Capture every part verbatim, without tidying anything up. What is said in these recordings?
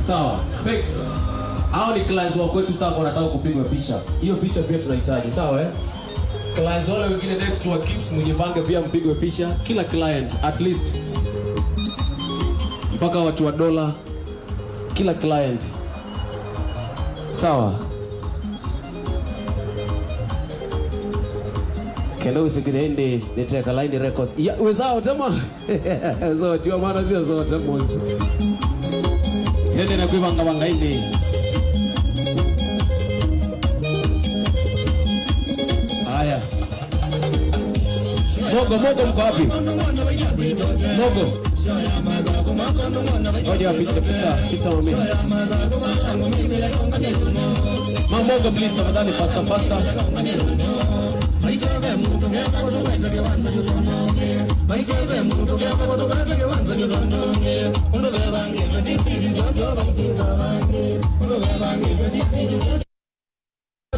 Sawa. Pe-, hao ni clients wa kwetu sasa wanataka kupigwa picha. Hiyo picha pia tunahitaji, sawa eh? Clients wale wengine next wa Kips, mjipange pia mpigwe picha. Kila client, at least. Mpaka watu wa Dola. Kila client. Sawa. Kenda wĩsĩkĩthya ĩndĩ nĩteka Line Records. Ya, wĩsaa ũtema. Zotiwa mwana sio zote mosi. Sende na kwĩvangavanga ĩndĩ. Haya. Mogo, Mogo mko wapi? Mogo. Ngoja picha, picha, picha mami. Ma Mogo, please, tafadhali, faster, faster.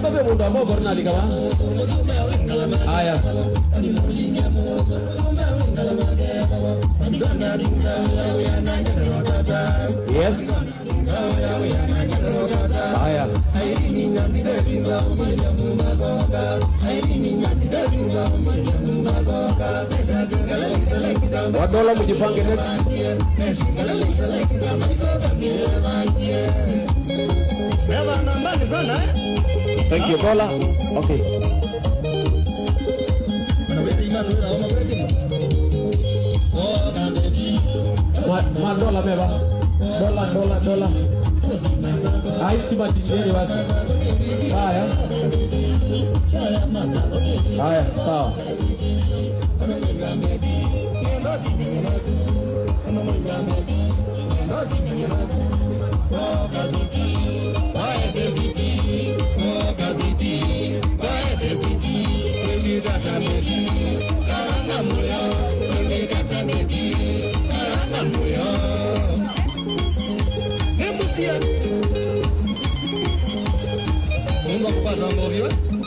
Sasa mũndũ wa Mogo nalika va? Haya. Yes. Haya. Wa Dola mjipange next. Meva nambani sana, eh? Thank you, Dola. Okay. Ma, ma Dola meva. Dola, Dola, Dola. Ai, stima tisheni basi. Haya. Haya, sawa.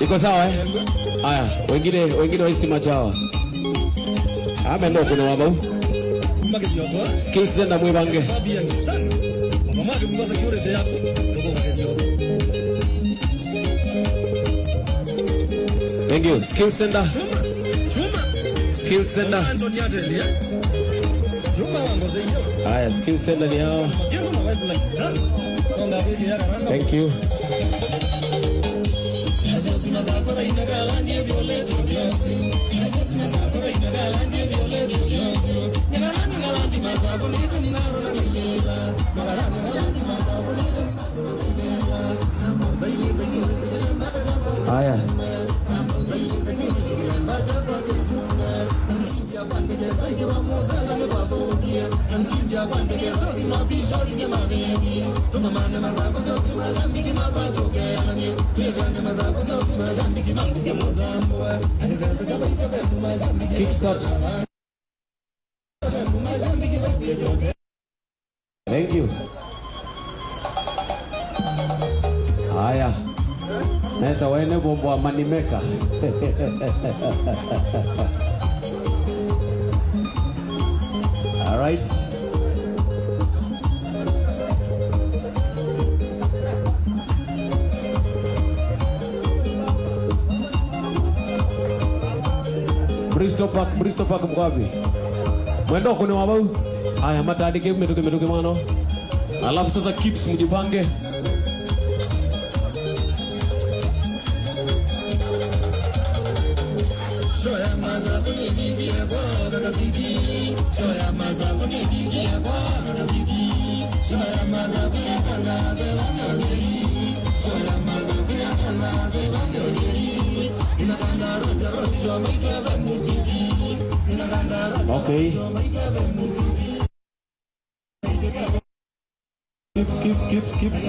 Iko sawa, eh? Aya, wengine, wengine wa East Machawa. Ameenda kuna wabau. Skills Center mwibange. Thank you. Skills Center. Skills Center. Haya, Skills Center ni hao. Thank you. Haya. Kickstart. Thank you. Haya. Neta wene bombo wa Manimeka. All right. Bristol Park, Bristol Park mko wapi? Mwenda kũnĩwa vau. Aya, matandĩke mĩtũkĩ, mĩtũkĩ mwana. Alafu sasa Kips mjipange. Okay. Kips, Kips, Kips, Kips.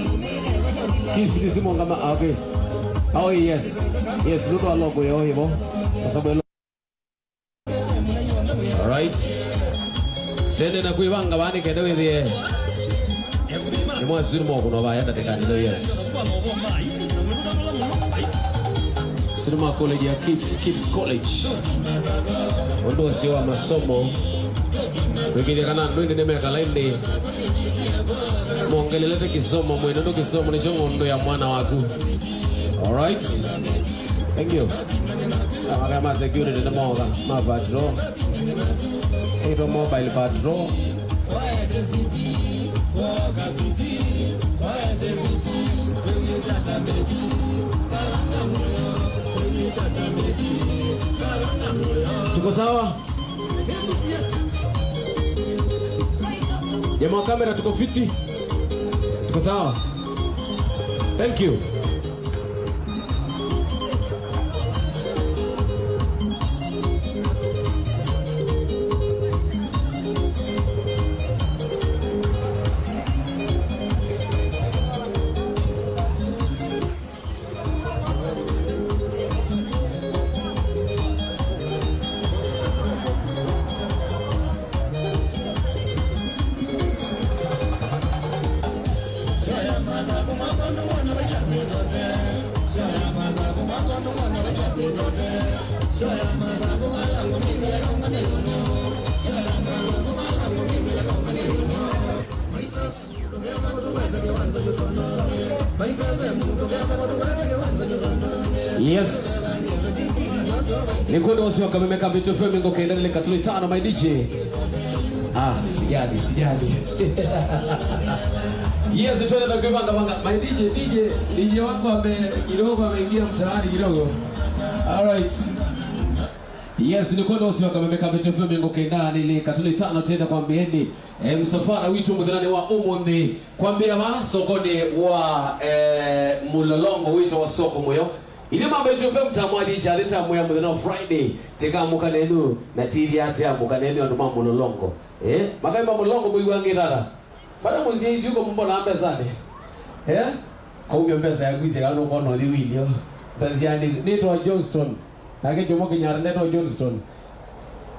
Kips, ni simu ngama, ah, okay. Oh, yes. Yes, nũndũ wa logo yo hivo. Kwa sababu ya lo-, all right. Sende na kwĩvanga vani kende wĩthĩe. Nĩ mwasini moko no vaya ndatikani, no, yes. Cinema College ya Kips, Kips College. Ũndũ ũsio wa masomo. Wĩkĩthya kana andũ ĩndĩ nĩmekala ĩndĩ. Monge Lelete kisomo mwene, ndo kisomo nĩkyo ng'ondo ya mwana waku. All right. Thank you. Amaka ma security nĩ moga, ma patrol. Ito mobile patrol. Tuko sawa? Jamaa wa kamera, tuko fiti? Tuko sawa? Thank you. Yes. Nĩ kwenda ũsyoka mĩmeka Mbĩtũ F M mĩongo kenda na ilĩ katũlũ itano, my D J. Ah, sijali, sijali. Yes, twende na kuivanga vanga. My D J, D J, D J wako ame-, kidogo ameingia mtaani kidogo. All right. Yes, nĩ kwenda ũsyoka mĩmeka Mbĩtũ F M mĩongo kenda na ilĩ katũlũ itano, twende kwambieni. E, msafara witũ mũthenyanĩ wa ũmũnthĩ, kwambĩa va sokonĩ wa, e, Mũlolongo wĩtawa Soko Mũyo. Ithyĩ ma Mbĩtũ F M tamwathi kyalĩ tamwĩa mũthenya wa Friday, tĩkamũka nenyu, na tithya tĩamũka nenyu andũ ma Mũlolongo. E, makai ma Mũlolongo mũiwangĩ tata. Bado mũnzia ityu kũmũmbona mbesanĩ. E, kaumya mbesa yaku isye kana ũkona ũthi wilio. Taziani, nĩtwa Johnston. Nake Jomo Kenyatta ndeto Johnston.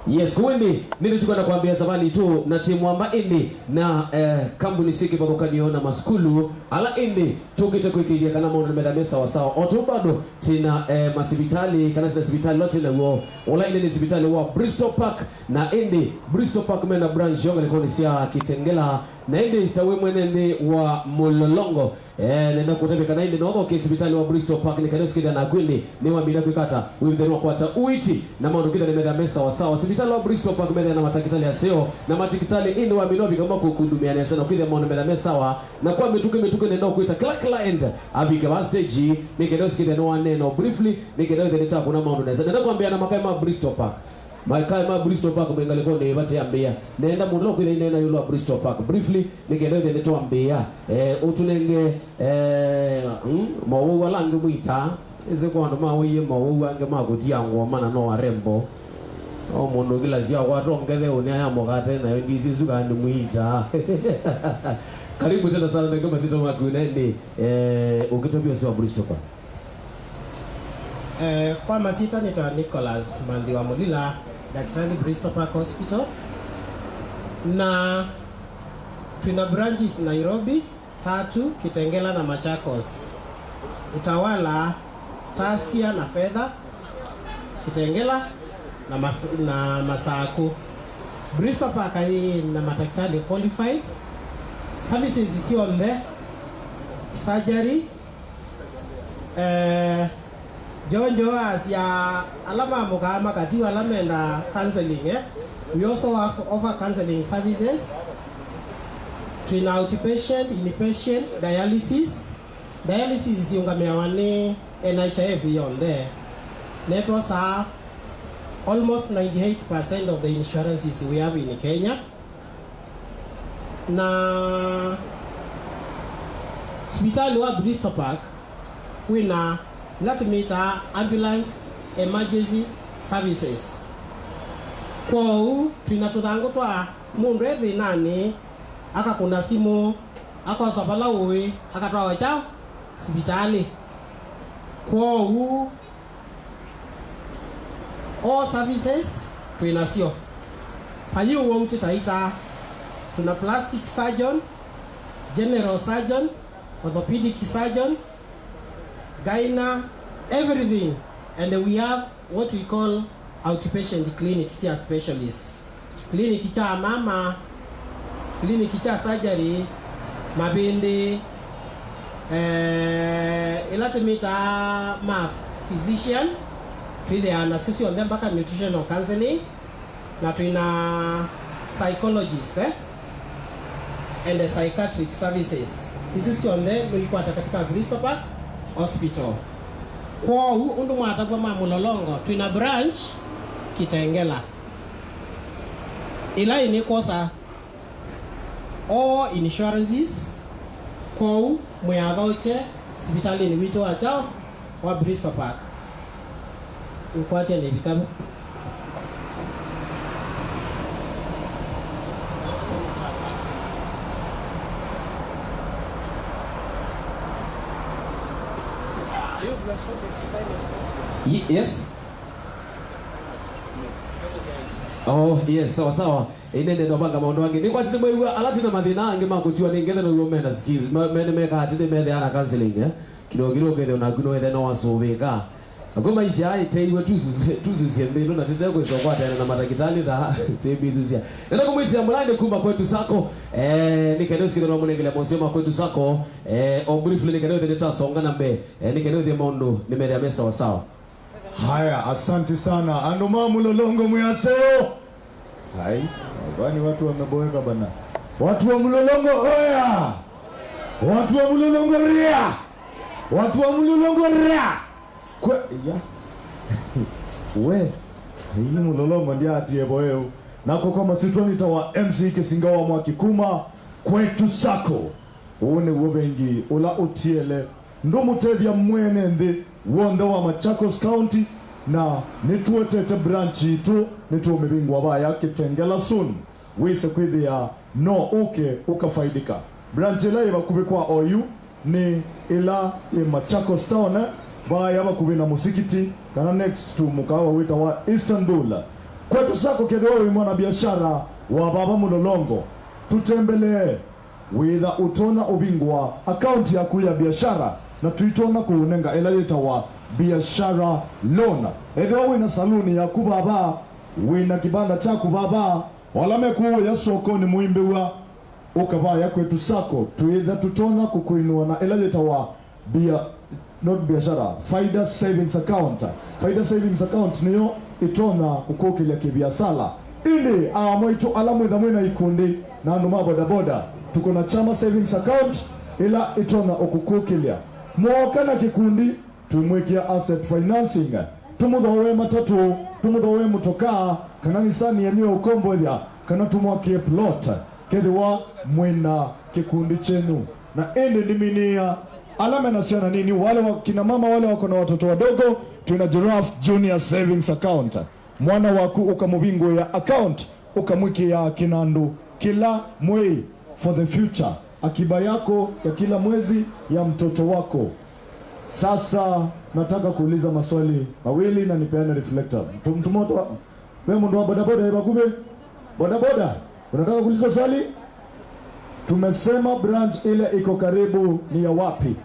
Yes, kũu ĩndĩ, nĩtũkwenda kwambĩa savali itũ na ti mwamba ĩndĩ na, eh, kambuni syĩ kĩvathũkanio na masukulu, ala ĩndĩ tũkĩte kwĩkĩithya kana maũndũ nĩmetha me sawa sawa. O tũu bado twĩna, eh, masivitalĩ, kana twĩna sivitalĩ ũla twĩnaw'o. Ũla ĩndĩ nĩ sivitalĩ wa Bristol Park, na ĩndĩ Bristol Park mena branch yo ngalĩkonĩ sya Kitengela, na ĩndĩ ta wĩ mwene nthĩ wa Mũlolongo. Eh, nenda kũtavya kana ĩndĩ no ũthoke sivitalĩ wa Bristol Park nĩ kana ũsikĩthya naku ĩndĩ nĩwamina kwĩka ata wĩvithe nĩwakwata ũiiti na maũndũ kĩtha nĩmetha me sawa sawa. Sivitalĩ wa Bristol Park methĩa na matakĩtalĩ aseo na matakĩtalĩ ĩndĩ wamina ũvika makũkundumĩa nesa na ũkĩthya maũndũ metha me sawa. Na kwa mĩtũkĩ mĩtũkĩ nenda ũkwĩta kĩla client avike va stage nĩ kenda ũsikĩthya nĩwaneno briefly nĩ kenda wĩthĩa nĩtakũna maũndũ nesa. Nenda kwambĩa na makai ma Bristol Park. Makai ma Bristol Park me ngalĩkonĩ ĩva tĩambĩĩa. Nenda mũno kwĩthĩa inena ĩũlũ wa Bristol Park briefly, nĩ kenda ĩthĩa nĩtwambĩĩa. Eh, ũtũnenge, eh, mm, mowau ala angĩ mwĩtaa. Ĩsĩ kwa andũ ma ũiĩ mowau angĩ ma kũtia ngoma na no arembo. O mũndũ kĩla syakwata ongethe ũnĩa ya mũkate nayo ndisi ĩsu kana nĩ mwĩtaa. Karibu tena sana, nenge masito maku nende, eh, ũkĩtavya ũsĩ wa Bristol Park. Eh, kwa masita nĩtawa Nicholas Manthi wa Mulila, daktari Bristol Park Hospital. Na twĩna branches Nairobi, Tatu, Kitengela na Machakos. Utawala, Tasia na Fedha, Kitengela na Mas-, na Masaku. Bristol Park ĩna matakitali qualified. Services syonthe, surgery, Eh, Jojo asya ala mamũkaa makatiwa ala menda counseling, eh? We also have offer counseling services. Twĩna outpatient, inpatient, dialysis. Dialysis siũngamĩawa nĩ N H I F yonthe. Netwosaa almost ninety-eight percent of the insurances we have in Kenya. Na sivitali wa Bristol Park wĩna ila tũmĩtaa ambulance emergency services. Kwoou twĩna tũthangũ twa mũndũ e thĩnanĩ, akakũna simũ, akoswa vala ũĩ, akatwawa kyaũ? Sivitalĩ. Kwoou All services twĩ nasyo. Vayĩ ũwau tũtaĩtaa. Tuna plastic surgeon, general surgeon, orthopedic surgeon, gyna, everything. And we have what we call outpatient clinic sya specialist. Clinic kya mama, clinic kya surgery, mavĩndĩ, eh, ĩla tũmĩtaa ma physician, twĩthĩaa nasyo syonthe mpaka nutritional counseling, na twĩna psychologist, eh, and psychiatric services. Isu syonthe nũikwata katika Bristol Park Hospital. Kwoou, ũndũ mwatavw'a ma Mũlolongo, twĩna branch Kitengela. Ĩla ĩnĩkwosa all insurances, kwoou mwĩathaũkye sivitalĩnĩ witũ wa kyaũ wa Bristol Park. Nĩkwatya nĩvika vu. Ye- yes. Oh, yes, sawa sawa. Ĩndĩ nĩndopanga maũndũ angĩ. Nĩkwatĩte mwĩw'a ala twĩna mathĩna angĩ ma kũtiwa nĩ ngetha nĩw'o mena skills. Me- me- nĩmekaa atĩ nĩmetheana counseling, eh? Kidogo kidogo ũkethĩa naku nĩwethe no wasũvĩka. Naku maisha aĩ teiwe tususye nthĩnũ na tĩte kwĩsa ũkwatana na matakĩtalĩ ta tĩmbĩsusya. Nenda kũmwĩtĩa mũlaĩ nĩ kuma Kwetu Sacco. Eh, nĩ kenda ũsikĩthwa mũnengele mosio ma Kwetu Sacco. Eh, o briefly nĩ kenda ũthĩ nĩtasonga na mbee. Eh, nĩ kenda ũthĩ maũndũ nĩmethĩa me sawa sawa. Haya, asante sana. Andũ ma Mlolongo mwĩ aseo. Hai, kwani watu wameboeka bana. Watu wa Mlolongo oya. Watu wa Mlolongo ria. Watu wa Mlolongo ria. Kwe, ya. We. Hii Mlolongo ndiye atie boeu. Na kwa masitwa nĩtawa M C Kisinga wa Mwaki kuma Kwetu Sacco. Ũũ nĩw'o vengi ũla ũtiele ndũmũtethya mwene nthĩ w'onthe wa Machakos County, na nĩtũetete branch yitũ, nĩtũũmĩvingũa vaya Kitengela soon, wĩse kwĩthĩa no ũke ũkafaidĩka. Branch ĩla yĩ vakuvĩ kwa oyu nĩ ĩla yĩ Machakos Town, vaya vakuvĩ na mũsikiti, kana next to mũkawa wĩtawa Istanbul. Kwetu Sacco, kethĩwa wĩ mwana biashara wa vava Mlolongo, tũtembelee. Wĩtha ũtonya ũvingũa akaunti yaku ya biashara, na tũitonya kũũnenga ĩla yĩtawa biashara loan. Ethĩwa wĩna saluni yaku vava, wĩna kĩvanda kyaku vava, o ala mekũũya sokonĩ mũimbĩw'a, ũka vaya Kwetu Sacco, twĩtha tũtonya kũkũinũa na ĩla yĩtawa bia- not biashara, Faida Savings Account. Faida Savings Account nĩyo ĩtonya kũkũkĩlya kĩviasala. Ĩndĩ aa maitũ ala mwĩtha mwĩna ikundi na andũ ma bodaboda, tuko na Chama Savings Account ĩla ĩtonya ũkũkũkĩlya. Mwoka na kĩkundi, twĩmwĩkĩa asset financing. Tũmũthooe matatũ, tũmũthooe mũtokaa, kana Nissan yenyu ya ũkombothya, kana tũmwakĩe plot. Kethĩwa mwĩna kĩkundi kyenyu. Na ĩndĩ ndiminĩa ala mena syana nini, wale wa kina mama wale wako na watoto wadogo, twĩna Giraffe Junior Savings Account. Mwana waku ũkamũvingũĩa account, ũkamwĩkĩaa kĩnandũ kĩla mwei for the future, akiba yako ya kila mwezi ya mtoto wako. Sasa nataka kuuliza maswali mawili na nipeane reflector. Mtu- mtu mmoja, we mtu wa bodaboda, ĩ vakuvĩ? Bodaboda, unataka kuuliza swali? Tumesema branch ile iko karibu ni ya wapi?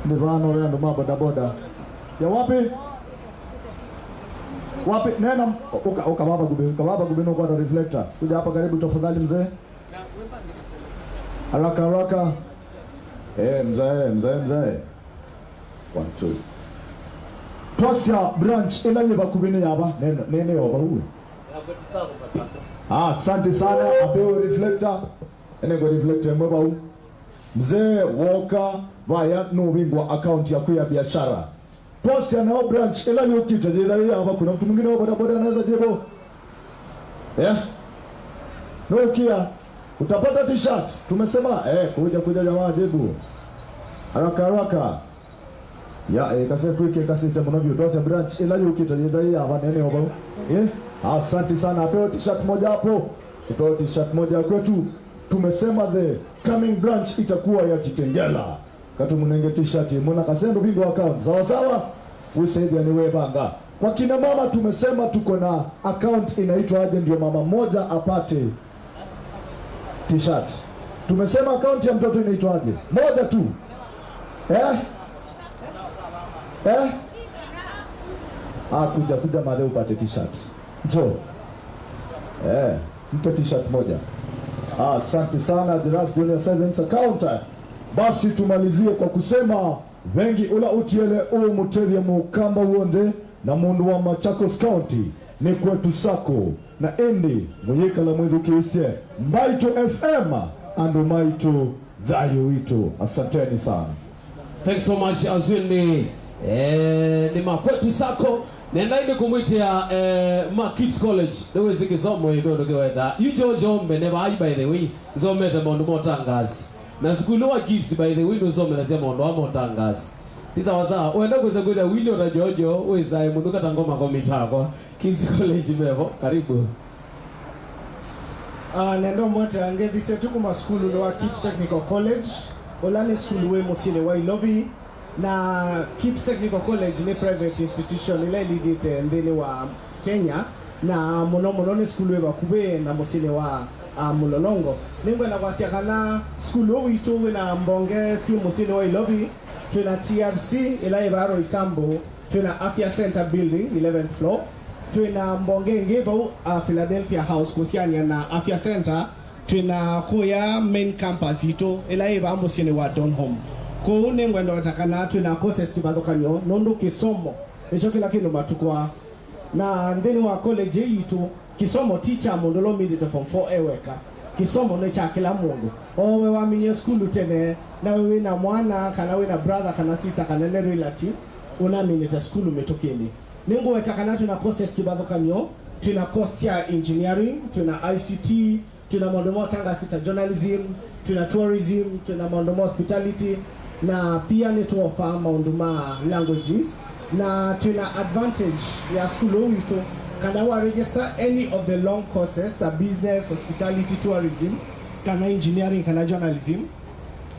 Nĩ vano ve andũ ma bodaboda. Ya wapi? Wapi? Nena, ũka, ũka vava vakuvĩ, ũka vava vakuvĩ, nũkwata reflector. Kuja hapa karibu tafadhali, mzee. Haraka, haraka. Eh, mzee, mzee, mzee. One, two. Twasya branch ĩla yĩ vakuvĩ nĩ yava? Nene, nene yo vau. Ah, asante sana. Apewe reflector. Ene kwa reflector ĩmwe vau. Mzee, woka vaya nũvingũa account yaku ya biashara. Twasya nayo branch ĩla yũkĩte yĩtha yĩ yava? Kuna mtu mwingine wa bodaboda anaweza jibu? Eh? No, ukia. Utapata t-shirt. Tumesema, eh, kuja, kuja jamaa, jibu. Haraka, haraka. Ya, eh, kase kwike, kasite mũno vyũ. Twasya branch ĩla yũkĩte yĩtha yĩ yava? Nene o vau. Eh? Asante sana. Apewe t-shirt moja hapo. Apewe t-shirt moja ya kwetu. Tumesema the coming branch itakuwa ya Kitengela. Katũmũnenge t-shirt ĩmwe na kasendo bingo account. Sawa sawa? Wĩsaidia nĩ webanga. Kwa kina mama tumesema tuko na account inaitwa aje ndio mama moja apate t-shirt. Tumesema account ya mtoto inaitwa aje? Moja tu. Eh? Eh? Ah, kuja, kuja mahali upate t-shirt. Njoo. Eh, mpe t-shirt moja. Asante sana, Giraffe Junior Savings Account. Basi tumalizie kwa kusema, vengi ũla ũtiele ũmũtethya Mũkamba w'onthe na mũndũ wa Machakos County nĩ Kwetu Sacco, na ĩndĩ mũyĩkala mwĩthukĩĩsye Mbaitũ F M, andũ maitũ, thayũ witũ. Asanteni sana. Thanks so much, Azwini. Eh, nĩ ma Kwetu Sacco. Nenda ĩndĩ kũmwĩtĩa, eh, ma Kipps College. Nĩwĩsĩ kĩsomo ĩndũ ndũkĩweta. Yu Jojo mbene vai, by the way. Nzomete maũndũ ma ũtangaasi. Na sukulu wa Kipps, by the way, nũsomethasya maũndũ aa ma ũtangaasi. Ti sawa sawa. Wenda kwĩsa kwĩthĩa Willy ota Jojo, wĩsae mũthuka ta ngoma komitakwa. Kipps College mevo. Karibu. Ah, nenda ũmwete ngethi syetu kuma sukulunĩ wa Kipps Technical College, ũla nĩ sukulu wĩ mũsyĩnĩ wa Ilovi, na Kipps Technical College nĩ private institution ĩla ĩlithĩte nthĩnĩ wa Kenya, na mũno mũno nĩ sukulu wĩ vakuvĩ na mũsyĩnĩ wa, ah, Mũlolongo. Nĩngwenda kwasya kana sukulu ũũ witũ wĩ na mbonge syĩ mũsyĩnĩ wa Ilovi, twĩ na T R C ĩla yĩ vaa Roysambu, twĩ na Afya Center Building, eleventh floor, twĩ na mbonge ĩngĩ vau, uh, Philadelphia House kũsianĩa na Afya Center, twĩ na kũya main campus itũ ĩla yĩ vaa mũsyĩnĩ wa Donholm. Kwoou nĩngwenda weta kana twĩ na courses kĩvathũkany'o, nũndũ kĩsomo nĩkyo kĩla kĩndũ matukũ aa. Na nthĩnĩ wa college ĩĩ yitũ, kĩsomo ti kya mũndũ ũla ũmĩtĩte form four e weka. Kĩsomo nĩ kya kĩla mũndũ. O we waminie sukulu tene, na we wĩ na mwana, kana wĩ na brother, kana sister, kana any relative, ũnaminĩte sukulu mĩtũkĩnĩ. Nĩngũweta kana twĩ na courses kĩvathũkany'o, twĩ na course sya engineering, twĩ na I C T, twĩ na maũndũ ma ũtangaasi ta journalism, twĩ na tourism, twĩ na maũndũ ma hospitality, na pia nĩtũofaa maũndũ ma languages, na twĩ na advantage ya sukulu ũũ witũ, kana wa register any of the long courses ta business, hospitality, tourism, kana engineering, kana journalism,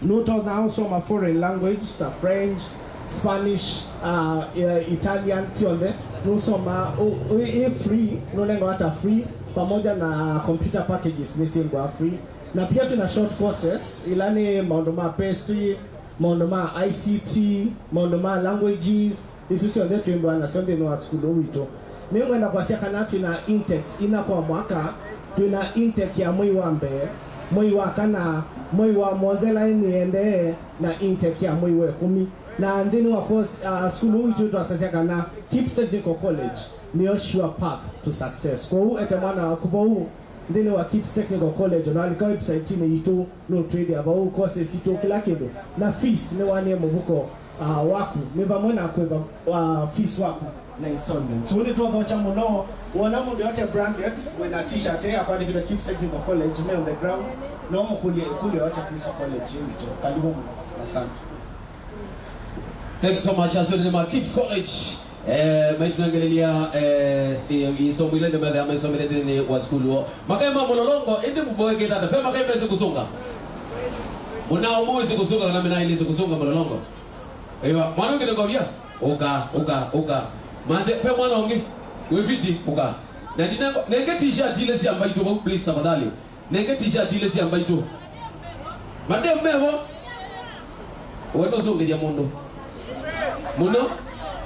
nũtonya ũsoma foreign language ta French, Spanish, uh, eh, Italian, syonthe. Nũsoma ũ- ũ- ĩ free, nũnengawa ta free, pamoja na computer packages nĩsyĩngwa free. Na pia twĩ na short courses, ila nĩ maũndũ ma pastry, maũndũ ma I C T, maũndũ ma languages, isu syonthe twĩmbaa nasyo nthĩnĩ wa sukulu ũũ witũ. Nĩngwenda kwasya kana twĩ na intakes ina kwa mwaka. Twĩ na intake ya mwei wa mbee, mwei wa kana, mwei wa mũonza ĩla nĩendee, na intake ya mwei wa ĩkũmi. Na nthĩnĩ wa course, uh, sukulu ũũ witũ twasasya kana Kipps Technical College nĩyo sure path to success. Kwoou ete mwana waku vau nthĩnĩ wa Kipps Technical College, ona walika website-inĩ yitũ, nũtwĩthĩa vau, courses sitũ, kĩla kĩndũ. Na fees nĩwanĩe mũvuko, uh, waku, nĩ vamwe na kũĩva, uh, fees waku na installments. So nĩtũthokya mũno wona mũndũ yote branded, wĩna t-shirt ĩ akwandĩkĩtwe Kipps Technical College, me on the ground, no mũkũlye ĩkũlyo yote kuhusu college ĩĩ witũ. Karibu mũno. Asante. Thanks so much, Azwini ma Kipps College. Eh, maitũnengelelya, eh, si- isomo ila nĩmethĩa maisomete nthĩnĩ wa sukulu woo. Makai ma Mũlolongo, ĩndĩ mũvoekete ata? Ve makai mesĩ kũsũnga? Mũnao mũwĩsĩ kũsũnga kana mĩnaa ĩlĩsĩ kũsũnga Mũlolongo? Ĩwa, mwana ũngĩ nĩngovya? Ũka, ũka, ũka. Mathe, ve mwana ũngĩ? Wĩ fiti, ũka. Na ndinengo, nenge t-shirt ile sya mbaitũ vau, please, tafadhali. Nenge t-shirt ile sya mbaitũ. Madem mevo. We nũsũngĩthya mũndũ. Mũno.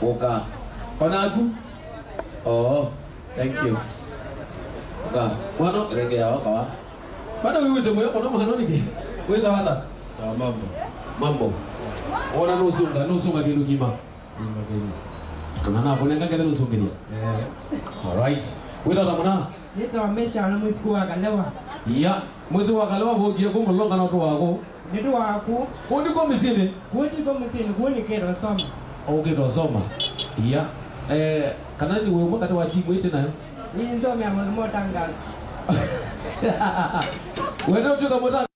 Ũka. Onaku. Oh, thank you. Ũka. Mwana, renge ya wakawa. Bado wĩwĩte mũyo mũno mwana nĩkĩ? Wĩta wata? Ta mambo. Mambo. Ona nũsũnga, nũsũnga kĩndũ kĩma. Kana nakũnenga kethe nũsũngĩthya. Eh. All right. Wĩta ta mũna? Nĩtawa Mesha na mwĩsĩ wa Kalewa. Ya, mwĩsĩ wa Kalewa vũkie kũ Mũlolongo na ũtũ waku. Nĩtũ waku. Kũu nĩ kwa mĩsyĩnĩ? Kũu ti kwa mĩsyĩnĩ, kũu nĩ kĩta soma. Ũkĩta soma. Ya. Eh, kana nĩ we ũmwe katĩ wa timu ĩtĩ nayo? Nĩ nzomea maũndũ ma ũtangaasi. Wende ũtuĩka mũta-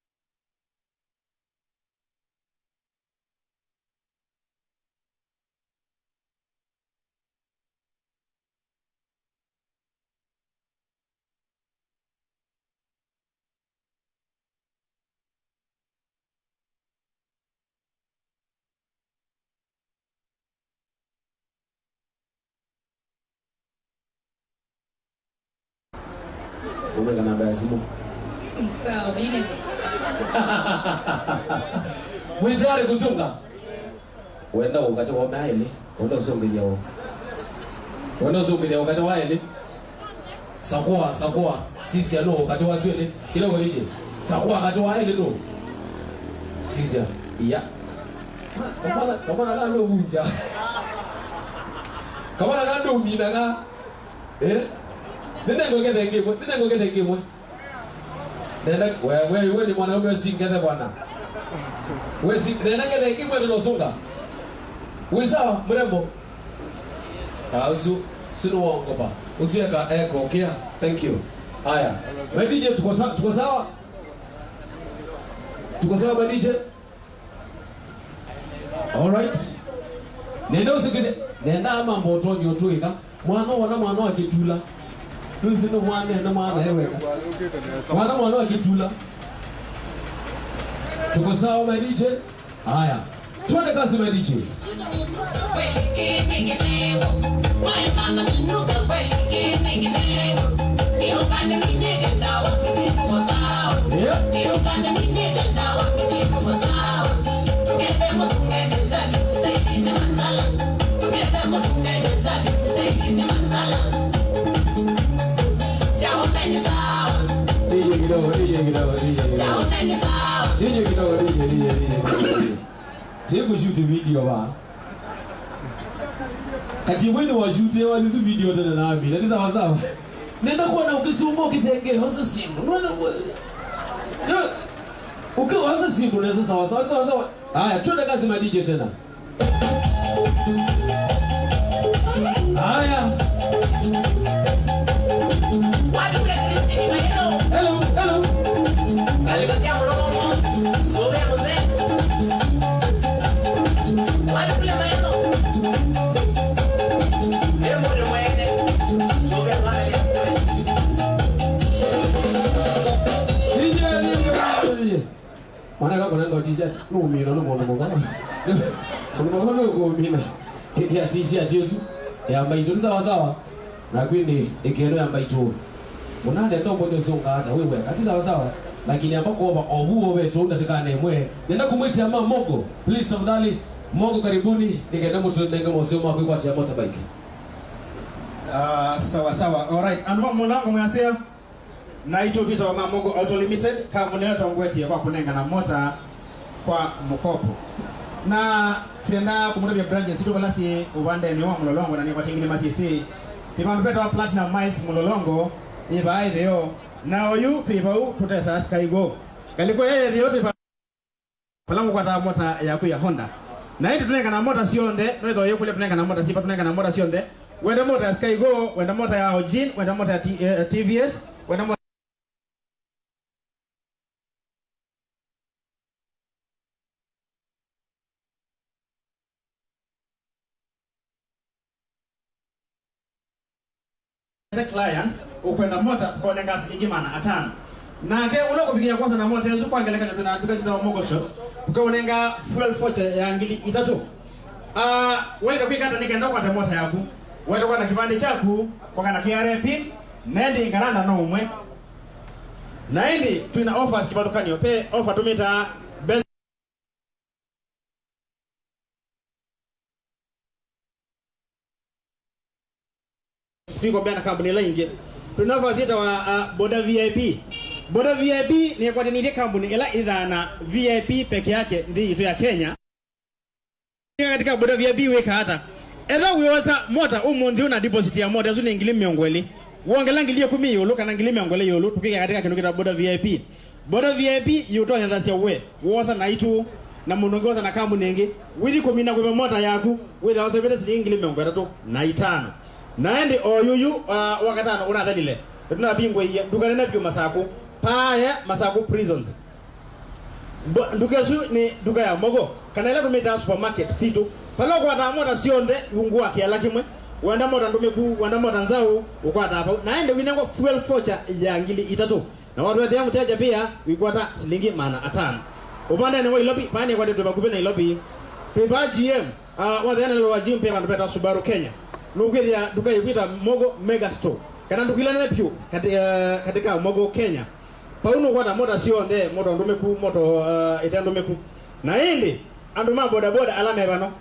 Ũnenga namba ya simũ. Sawa, mimi. Mwĩ tayari kũsũnga? Wenda ũkate wa mea elĩ. Wenda ũsũngĩthya wa. Wenda ũsũngĩthya ũkate wa elĩ. Sakua, sakua. Sisi ano ũkate wa syelĩ. Kĩla wĩlĩ. Sa kwa katĩ wa elĩ nũ? Sisya. Iya. Kamwana, kamwana ka ndũvunja. Kamwana ka ndũminaga. Eh? Nĩnengwe ngethe ĩngĩ ĩmwe. Nĩnengwe ngethe ĩngĩ ĩmwe. Nenda, we, we, we nĩ mwanaume, ũsingethe bwana. We si, nenda ngethe ĩngĩ ĩmwe nĩnosunga. Wĩ sawa, mrembo? Ah, ũsu, ũsu nĩ wongopa. Ũsu eka, eka, okay. Thank you. Aya. My D J, tuko sa-, tuko sawa? Tuko sawa, my D J? All right. Nenda ũsikĩthe. Nenda mambo ũtonye ũtwĩka. Mwana wona mwana wa kĩtula. Tusi nĩ mwana, nĩ mwana eweka. Mwana, mwana wa kĩtula. Tuko sawa, my D J? Haya. Twende kazi, my D J. Yeah. D J kidogo, D J kidogo, D J kidogo. D J kidogo, D J, D J, D J, D J. Sikushut video ba. Kati mwe nĩ washutie wa nisu video tena na amina. Ni sawa sawa. Nenda kuona ukisumba ukithenge hosa simu. Unaona? Ukiwa hosa simu, ni sawa sawa, sawa sawa. Haya, twende kazi, ma D J tena. Haya. Hello, hello. D J, D J, D J. Mwana ka kũnenga t-shirt, nũũmina nĩ mũndũ mũka. Mũndũ mũka nũkũũmina. Ĩkĩa t-shirt ĩsu ya mbaitũ, ti sawa sawa? Naku ĩndĩ ĩkĩa ĩno ya mbaitũ. Mũnane ndombo nĩ ũsũnga ata, wĩ weka, ti sawa sawa? Lakini amba kũova ovu ovetũ ndatĩkanĩ ĩmwe. Nenda kũmwĩtĩa ma Mogo, please, tafadhali. Mogo, karibuni, nĩkenda mũtũnenge moseo ma kwĩkwatĩa motorbike. Ah, sawa sawa. All right. Andũ ma mũlango mwaseo. Naitũ twĩtawa ma Mogo Auto Limited, kambuni ĩla ĩtongoetye kwa kũnengana mota kwa mũkopo. Na twĩenda kũmũtavya branches sitũ vala syĩ ũvandenĩ wa Mũlolongo na nĩkwatĩ ĩngĩ nĩmasyĩsĩ. Twĩ vandũ vetawa Platinum Miles Mũlolongo, yĩ vaa ĩtheo, na oyu twĩ vau tũtesaa Skygo. Ngalĩko ya ĩtheo twĩ va- Vala mũkwataa mota yaku ya Honda. Na ĩndĩ tũnengana mota syonthe, no ĩthoo yĩkũlya tũnengana mota syĩva, tũnengana mota syonthe. Wenda mota ya Skygo, wenda mota ya Ojin, wenda mota ya T-, eh, T V S, wenda mota Ete client ũkwenda mota, ũkaũnenga silingi maana atano. Nake ũla ũkũvikĩa kwosa na mota ĩsu, kwa ngelekany'o, twĩ na nduka syĩtawa Mogo Shops, ũkaũnenga fuel voucher ya ngili itatũ. Ah, waĩle kwĩka ata nĩ kenda ũkwate mota yaku? Waĩle kwa na kĩvandĩ kyaku, kwa kana K R A pin, na ĩndĩ ngalanda no ũmwe. Na ĩndĩ twĩ na offers kĩvathũkany'o. Ve offer tũmĩtaa best Twĩkombea na kambuni ĩla ĩngĩ. Twĩ na offer syĩtawa, uh, Boda V I P. Boda V I P nĩkwatĩnĩthye kambuni ĩla ĩthaa na V I P peke yake nthĩ yitũ ya Kenya. Katika Boda V I P wĩka ata? Etha wĩosa mota ũmũnthĩ ũna deposit ya mota ĩsu nĩ ngili mĩongo ĩlĩ. Wongela ngili ĩkũmi ĩũlũ kana ngili mĩongo ĩlĩ ĩũlũ, tũkĩka katika kĩndũ kĩtawa Boda V I P. Boda V I P yĩũtonyethasya we woosa naitũ, na mũndũ ũngĩ wosa na kambuni ĩngĩ, wĩthi kũmina kũĩva mota yaku, wĩthĩwa ũseũvĩte silingi ngili mĩongo ĩtatũ na itano. Na ĩndĩ o yuyu, ah, wa katano ũnathelile, nĩtũnavingũĩie nduka nene vyũ Masakũ, paa ya Masakũ Prisons. Mbo-, nduka ĩsu nĩ nduka ya Mogo, kana ĩla tũmĩtaa supermarket sitũ. Vala ũkwataa mota syonthe ungu wa kĩala kĩmwe, wenda mota ndũmĩku, wenda mota nzaũ, ũkwataa vau. Na ĩndĩ wĩnengwa fuel voucher ya ngili itatũ. Na watũetea mũteja pia, wĩkwata silingi maana atano. Ũvandenĩ wa Nairobi, vaa nĩkwatĩtwe vakuvĩ Nairobi. Twĩ vaa G M, ah, watheana lelo wa G M pia vandũ vetawa Subaru Kenya. Nũkwĩthĩa nduka yĩkwĩta Mogo Mega Store. Kana nduka ila nene vyũ kati, ah, katika Mogo Kenya. Vau nũkwata mota syonthe, moto ndũmĩku, moto, ah, ĩte ndũmĩku. Na ĩndĩ, andũ ma bodaboda ala me vano,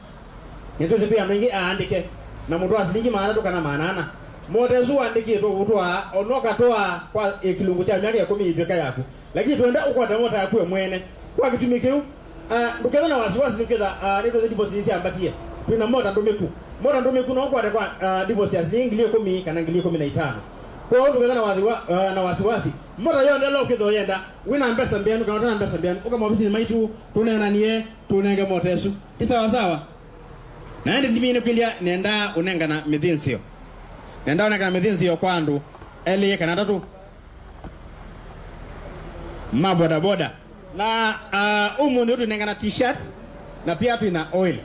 nĩtwĩsĩ kwĩ andũ aingĩ aandĩke, na mũndũ wa silingi maana atatũ kana maana ana. Mota ĩsu wandĩkĩtwe ũtwaa, o na ũkatwaa kwa, ĩ, kĩlungu kya myaka ĩkũmi ĩtw'ĩka yaku. Lakini twenda ũkwate mota yaku we mwene. Kwa kĩtumi kĩu, ah, ndũkethwe na wasiwasi nĩkwĩtha, ah, nĩtwĩsĩ deposit nĩsyambatie. Twĩ na mota ndũmĩku. Mota ndũmĩku no ũkwate kwa, ah, deposit ya silingi ngili ĩkũmi kana ngili ĩkũmi na itano. Kwoou ndũkethwe na wathiwa, ah, na wasiwasi. Mota yonthe ĩla ũkwĩthwa ũyenda, wĩ na mbesa mbĩanu kana ũte na mbesa mbĩanu, ũka maovisinĩ maitũ, tũneenanie, tũnenge mota ĩsu. Ti sawa sawa? Na ĩndĩ ndiminũkĩlya, nenda ũnengana mĩthĩnzĩo. Nenda ũnengana mĩthĩnzĩo kwa andũ elĩ kana atatũ ma bodaboda. Na, ah, ũmũnthĩ ũtũnengana t-shirt na pia twĩna oil.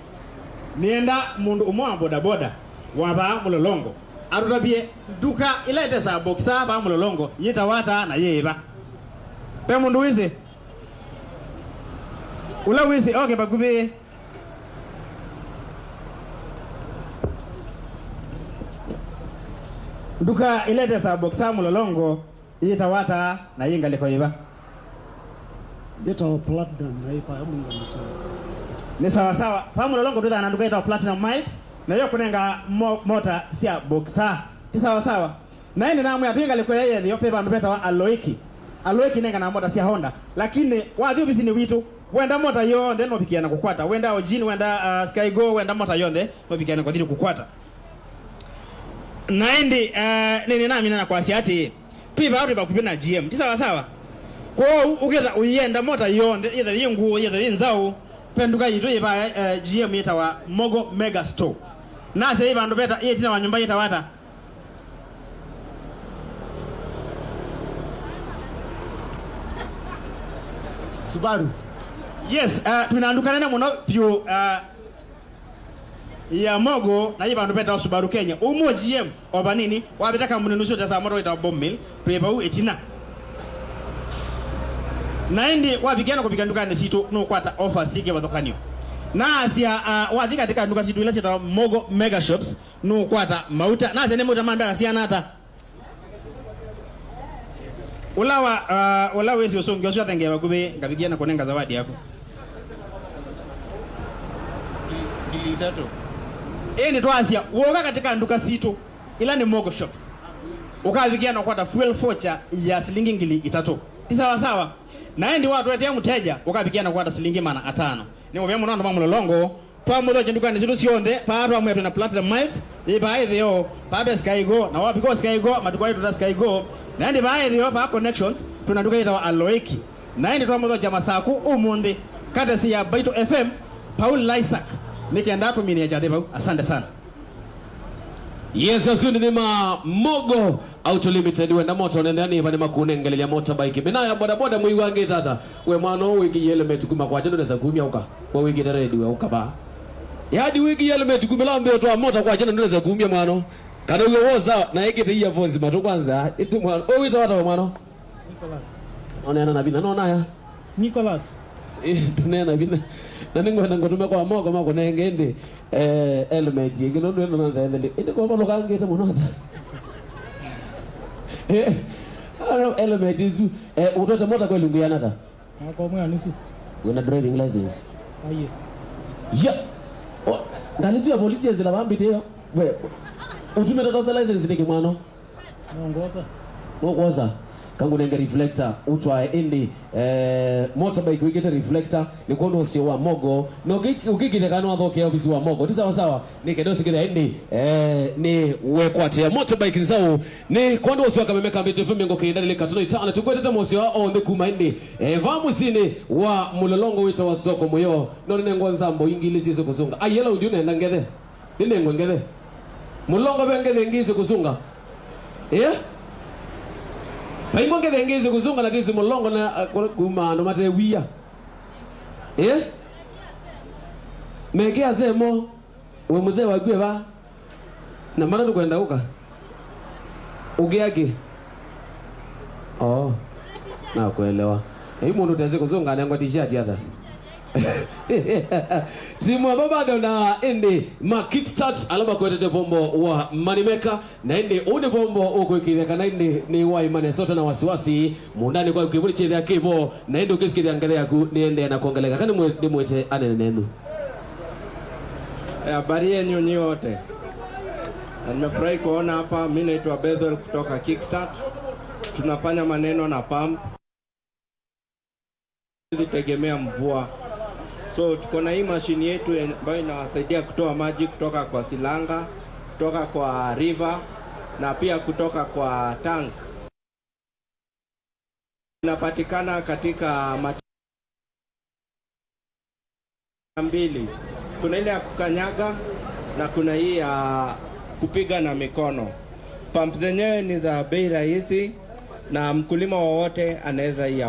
Nĩenda mũndũ ũmwe wa bodaboda wa vaa Mũlolongo atũtavye nduka ĩla ĩtesaa Boxer vaa Mũlolongo yĩtawa ata na yĩ ĩva. Ve mũndũ wĩsĩ? Ũla wĩsĩ oke vakuvĩ. Nduka ĩla ĩtesaa Boxer Mũlolongo yĩtawa ata na yĩ ngalĩko yĩva? Yĩtawa Platinum na yĩ vaa Mũlolongo. Nĩ sawa sawa. Vaa Mũlolongo twĩthaa na nduka yĩtawa Platinum Miles, nayo kũnenga mo-, mota sya Boxer. Ti sawa sawa? Na ĩndĩ namwĩa twĩ ngalĩko ya ĩtheo ve vandũ vetawa Aloiki. Aloiki nenganaa mota sya Honda. Lakini wathi ovisinĩ witũ, wenda mota yonthe novikie na kũkwata. Wenda Origin, wenda, uh, Skygo, wenda mota yonthe novikie na kũthi kũkwata. Na ĩndĩ, uh, nĩnĩnamina na kwasya atĩĩ, twĩ vaa twĩ vakuvĩ na G M. Ti sawa sawa? Kwoou ũketha ũyenda mota yonthe, yetha yĩ ngũũ, yetha yĩ nzaũ, ve nduka yitũ yĩ vaa, uh, G M yĩtawa Mogo Mega Store. Nasya yĩ vandũ veta, yĩ ĩtina wa nyũmba yĩtawa ata? Subaru. Yes, uh, twĩna nduka nene mũno vyũ, uh, ya Mogo, na yĩ vandũ vetawa Subaru Kenya. Ũmũ G M, o vanini, wavĩta kambunĩ nũsũ ũtesaa mota wĩtawa Bomb Mill, twĩ vau ĩtina. Na ĩndĩ wavikĩa na kũvika ndukanĩ sitũ, nũkwata offers syĩ kĩvathũkany'o. Naasya, uh, wathi katĩ ka nduka sitũ ila syĩtawa Mogo Mega Shops, nũkwata mauta. Nasya nĩ mauta ma mbea siana ata? Ũla wa, uh, ũla wĩsĩ ũsũngĩo ũsu athengee vakuvĩ, ngavikie na kũnenga zawadi yaku. Ngili itatũ. Ĩndĩ twasya, wooka katĩ ka nduka sitũ, ila nĩ Mogo Shops, ũkavikia na kũkwata fuel voucher ya silingi ngili itatũ. Ti sawa sawa? Na ĩndĩ watũetea mũteja, ũkavikia na kũkwata silingi maana atano. Nĩ mũvea mũno andũ ma Mũlolongo. Twamũthokya ndukanĩ sitũ syonthe, paa twamwĩa twĩna Platinum Miles, yĩ paa ĩtheo, paa ve Skygo, na wavika o Skygo, matuku aĩ tũta Skygo, na ĩndĩ paa ĩtheo, paa Connections, twĩna nduka yĩtawa Aloiki. Na ĩndĩ twamũthokya Masaku ũmũnthĩ, katesi ya Baito F M, Paul Lysak, nĩ kenda atũminĩe kyathĩ vau. Asante sana. Yes, asu nĩ ma Mogo Auto Limited, wenda mota ũnenthea nĩva nĩmakũnengelelya motorbike. Mĩnaa ya bodaboda mwĩw'angĩte ata? We mwana ũũ wĩkĩie helmet kuma kwakya ndũnesa kumya ũka. We wĩkĩte red we ũka vaa. Yaani wĩkĩie helmet kumĩla wambĩe ũtwaa mota kwakya na ndũnesa kumya mwana. Kana uwe wosa na ĩkĩte earphones matũ kwanza. Ĩtĩ mwana. Ũũ wĩtawa ata we mwana? Nicholas. Oneana na vinya, nonaya. Nicholas. Eh, ndũneana vinya. Na nĩngwenda ngũtũme kwa Mogo makũnenge ĩndĩ, eh, helmet ĩngĩ, nũndũ ĩno nonethentheli. Ĩndĩ kwa malũkangĩte mũno ata? Eh, ano, helmet ĩsu. Eh, ũtwete mota kweli ngũiana ata? Mwaka ũmwe na nusu. Wĩna driving license? Aiye. Ya. O, ngalĩ ĩsu ya polisi yezĩla vambĩte ĩyo. We, ũtumĩte tosa license nĩkĩ mwana? Nongosa. Nũkwosa? Kangũnenge reflector, ũtwae ĩndĩ, eh, motorbike wĩkĩte reflector, nĩ kwondũ ũsio wa Mogo, na ũkĩ-, ũkĩkĩthya kana nĩwathokea ovisi wa Mogo, ti sawa sawa, nĩ kenda ũsikĩthya ĩndĩ, eh, nĩ wekwatĩa motorbike nzaũ, nĩ kwondũ ũsio wa Kameme ka Mbĩtũ F M mĩongo kenda na ilĩ katono itano, tũkwetete mosio onthe kuma ĩndĩ, eh, vaa mũsyĩnĩ wa Mũlolongo wĩtawa Soko Mũyo, no nĩnengwa nzambo ingĩ ilĩ syĩsĩ kũsũnga. Ai, ela ũthiũ nenda ngethe. Nĩnengwe ngethe. Mũlongo ve ngethe ĩngĩ ĩsĩ kũsũnga. Eh? Vaingwa ngethe ĩngĩ ĩsĩ kũsũnga na ndĩsĩ mũlongo na, ah, kũ-, kuma andũ mate wia. Eh? Meke asemo. We mzee waku eva. Na mbona nĩkwenda ũka? Ũkĩa kĩ? Oh. Nakuelewa. Yu mũndũ ũtesĩ kũsũnga anengwa t-shirt ata? Simwa bado na ĩndĩ ma kickstart ala makwetete vombo wa Moneymaker, na ĩndĩ ũũ nĩ vombo ũkwĩkĩthya kana ĩndĩ nĩ waima nesa ũte na wasiwasi mũũndanĩ kwa kĩvũli kyĩthĩa kĩvo, na ĩndĩ ũkĩsikĩthya ngethe yaku nĩendee na kwongeleka. Kana nĩmwĩ-, nĩmwĩte anene nenyu. Eh, habari yenyu nyote. Na nimefurahi kuona hapa, mimi naitwa Bethel kutoka Kickstart. Tunafanya maneno na pump. Huwezi tegemea mvua. So tuko na hii mashini yetu ambayo inawasaidia kutoa maji kutoka kwa silanga, kutoka kwa river na pia kutoka kwa tank. Inapatikana katika mach- mbili. Kuna ile ya kukanyaga na kuna hii ya kupiga na mikono. Pump zenyewe ni za bei rahisi na mkulima wowote anaweza hii.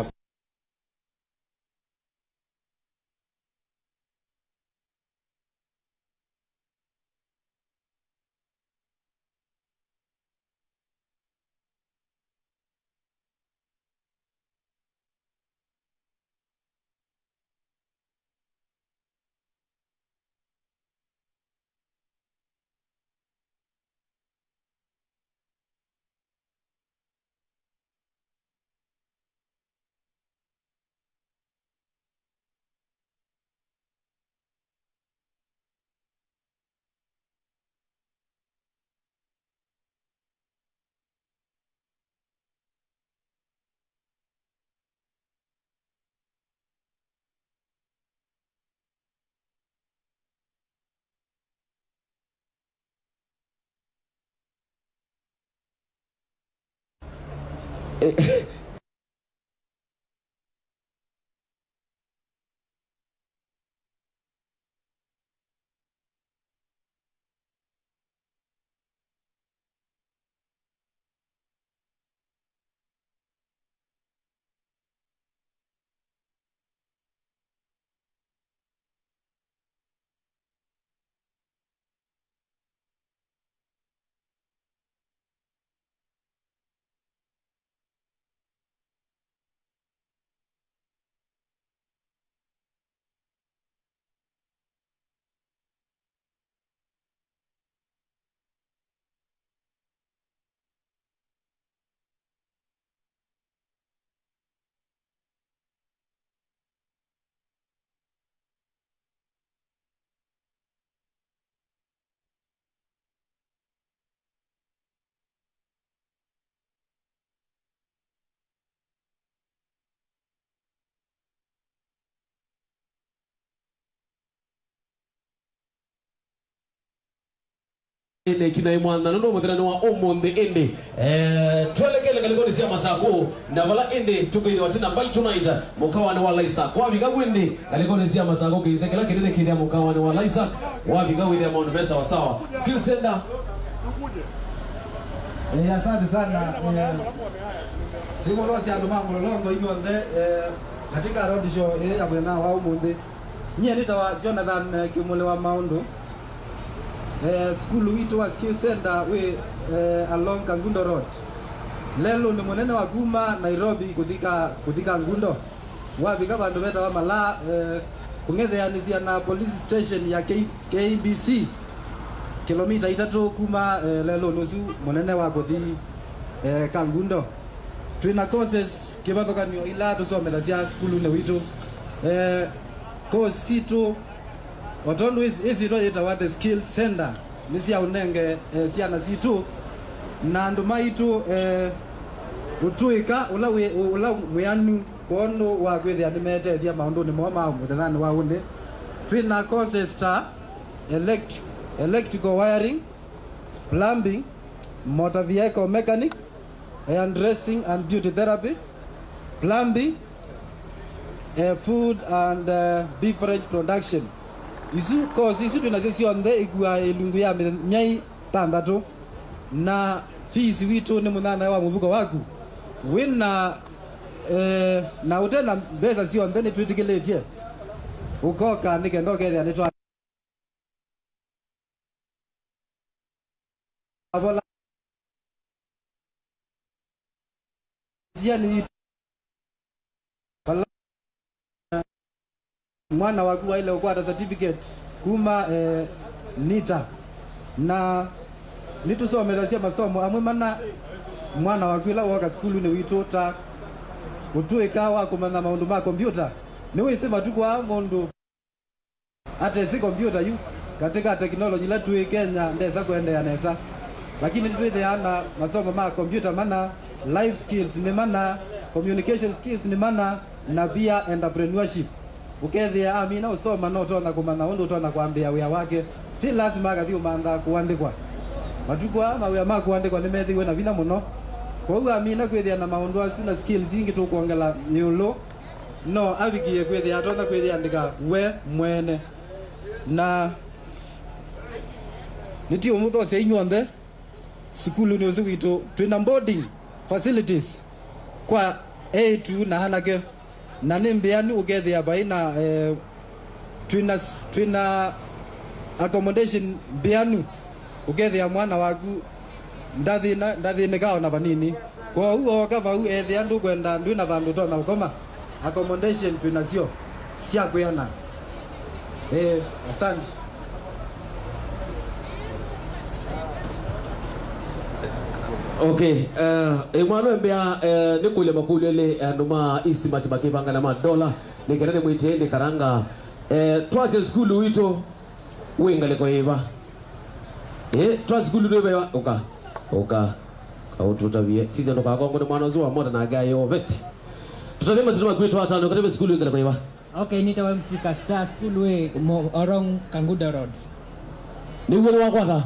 Ĩndĩ kinaĩ mwana nũndũ mũthenya nĩ wa ũmũnthĩ ĩndĩ, eh, twelekele ngalĩkonĩ sya Masakũ, na vala ĩndĩ tũkĩthĩwa twĩ na mbaitũ night mũkawanĩ wa Laisak. Wavika vu ĩndĩ ngalĩkonĩ sya Masakũ, kĩĩsya kĩla kĩnene kĩthĩa mũkawanĩ wa Laisak. Wavika wĩthĩa maũndũ me sawasawa. Skill Center. Eh, asante sana. Eh, tũimũthosya andũ ma Mũlolongo inyw'onthe, eh, katika road show ĩĩ ya mũthenya wa ũmũnthĩ. Nyie nĩtawa Jonathan, eh, Kĩmũlĩ wa Maũndũ. Eh, sukulu witũ wa Skill Center wĩ, eh, along Kangundo Road, lelũnĩ mũnene wa kuma Nairobi kũthi Ka-, kũthi Kangundo. Wavika vandũ vetawa Malaa, eh, kũng'etheanĩsya na police station ya K-, K B C, kĩlomita itatũ kuma, eh, lelũnĩ ũsu mũnene wa kũthi, eh, Kangundo. Twĩ na courses kĩvathũkany'o ila tũsomethasya sukulunĩ witũ. Eh, course sitũ, o tondũ ĩs-, ĩsyĩtwa yĩtawa The Skills Center, nĩ sya ũnenge, eh, syana sitũ na andũ maitũ, eh, ũtũĩka ũla wĩ, ũla mwĩanu kwondũ wa kwĩthĩa nĩmeetethya maũndũnĩ moo ma mũthenyanĩ wa ũnĩ. Twĩ na courses ta elect-, electrical wiring, plumbing, motor vehicle mechanic, hairdressing and beauty therapy, plumbing, eh, food and, eh, beverage production. Isu course isu twĩ nasyo syonthe ikuaa ĩlungu ya mĩ-, myei thanthatũ, na fees witũ nĩ mũnyanyae wa mũvuko waku. Wĩ na, eh, na ũte na mbesa syonthe nĩtwĩtĩkĩlĩtye ũkoka nĩ kenda ũkethĩa nĩtwa Avola njiani yitũ. Vala mwana waku waĩle ũkwata certificate kuma, eh, NITA. Na nĩtũsomethasya masomo amwe mana mwana waku ĩla wooka sukulunĩ witũ, ta ũtũĩka wa kũmanya maũndũ ma kombyũta. Nĩwĩsĩ matukũ aa mũndũ atesĩ kombyũta yu, katĩ ka teknolonyi ila twĩ Kenya ndesa kũendeea nesa. Lakini nĩtwĩthĩaa na masomo ma computer mana, life skills nĩ mana, communication skills nĩ mana, na pia entrepreneurship. Ũkethĩa amina ũsoma, no ũtonya kũmanya ũndũ ũtonya kwambĩĩa wĩa wake. Ti lasima akathi ũmantha kũandĩkwa. Matukũ aa mawĩa ma kũandĩkwa nĩmethĩiwe na vinya mũno. Kwoou amina kwĩthĩa na maũndũ asu na skills ingĩ tũkwongela ĩũlũ, no avikie kwĩthĩa atonya kwĩyĩandĩka we mwene. Na nĩtiũmũthosya inyw'onthe. Sukulunĩ ũsu witũ twĩna boarding facilities kwa eĩtu na anake, na nĩ mbĩanu ũkethĩa vai na, eh, twĩna, twĩna accommodation mbĩanu ũkethĩa mwana waku ndathĩna, ndathĩnĩka ona vanini. Kwoou ooka vau, ethĩa ndũkwenda, ndwĩ na vandũ ũtonya ũkoma, accommodation twĩ nasyo sya kwĩana. Eh, asante. Okay, eh, ĩmwano embea, eh, nĩkũlya makũlyo elĩ, eh, andũ ma Eastmart makĩvanga na madola, nĩkenda nĩmwĩtĩe nĩ Karanga. Eh, twasya sukulu witũ wĩ ngalĩko yĩva? Eh, twa sukulu nĩ veva, ũka, ũka, kaũtũtavie. Sisya ndũkakongwe nĩ mwana ũsu wa mota nake ayoveti. Tũtavie masyĩtwa maku twatano, katavye sukulu wĩ ngalĩko yĩva? Okay, nĩtawa M C Kasta, sukulu wĩ Mo-, Orong Kangudo Road. Nĩw'o nĩwakwata?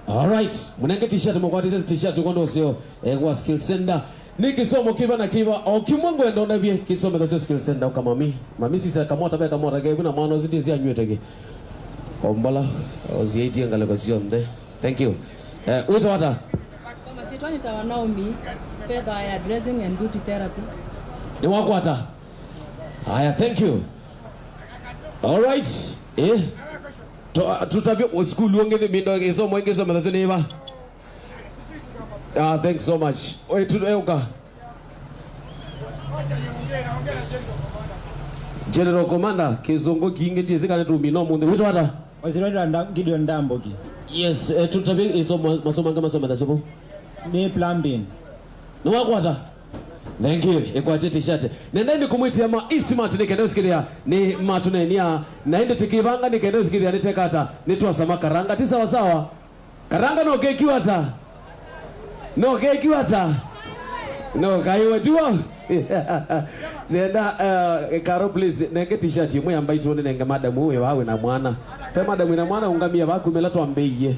Alright, mũnenge t-shirt, mũkwatĩsye t-shirt ũkwenda ũseo, eh, kwa Skill Center. Nĩ kĩsomo kĩva na kĩva, o kĩmwe ngwenda ũndavye kĩsomethasyo Skill Center, ũka mami. Mami sisya kamota, ve kamota kevu na mwana ũsu ndiĩsĩ anyw'ĩte kĩ. Kombola, ũsiaitie ngalĩko syonthe. Thank you. Eh, wĩtawa ata? Kwa masyĩtwa nĩtawa Naomi, mbethaa ya dressing and beauty therapy. Nĩwakwata? Aya, thank you. All right. Eh. Tũ-, tũtavye sukulu ũngĩ nĩ mindo ĩsomo ĩngĩ ĩsomethasyo nĩ ĩva? Ah, thanks so much. Oi, tu-, eh, ũka. General Commander, kĩsũngũ kingĩ ndiĩsĩ kana tũmina ũmũnthĩ. Wĩtawa ata? Wasirwa nda-, Gideon Ndamboki. Yes, eh, tũtavye ĩsomo, masomo angĩ masomethasyo vau. Nĩ plumbing. Nĩwakwata? Thank you. Ĩkwatye t-shirt. Nenda ĩndĩ kũmwĩtĩa ma Eastmart nĩ kenda ũsikĩthĩa nĩ matũnenia. Na ĩndĩ tĩkĩvanga nĩ kenda ũsikĩthĩa nĩ tekata. Nĩ twasama Karanga. Ti sawa sawa? Karanga no kekiwa ata? No kekiwa ata? No kaiwe tiwo? Nenda, uh, Karo, please, nenge t-shirt ĩmwe ya mbaitũ nĩ nenge madam ũyũ wa wĩ na mwana. Pe madam wĩ na mwana ũngamia vaku mela twambĩie.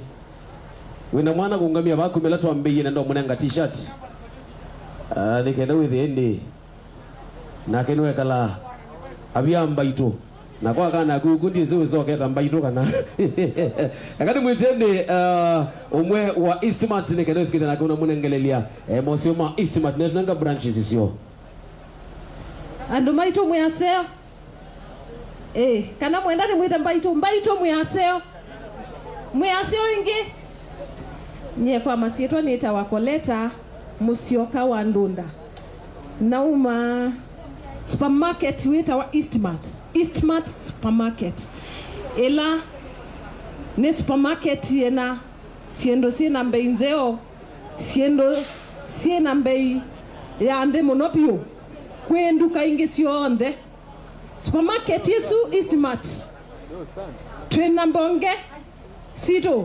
Wĩna mwana kũngamia vaku mela twambĩie na ndomũnenga t-shirt. Ah, nĩ kenda wĩthĩe ĩndĩ. Nake nĩwekalaa avya mbaitũ. Na kwa kana kuku ndiĩsĩ wĩsoketa mbaitũ kana. Aka nĩmwĩtĩe nĩ, ah, ũmwe wa Eastmart nĩ kenda wĩsikĩte nake ũnamũnengelelya, eh, moseo ma Eastmart. Netũnenga branches isyo. Andũ maitũ mwĩ aseo. Ĩĩ, kana mwenda nĩmwĩte mbaitũ, mbaitũ mwĩ aseo. Mwĩ aseo ĩngĩ. Nyie kwa masyĩtwa nĩtawa Koleta Mũsyoka wa Ndunda. Nauma supermarket wĩtawa Eastmart. Eastmart Supermarket. Ĩla nĩ supermarket yĩna syĩndũ syĩna mbei nzeo, syĩndũ syĩna mbei ya nthĩ mũno vyũ kwĩ nduka ingĩ syonthe. Supermarket ĩsu Eastmart, twĩ na mbonge sitũ,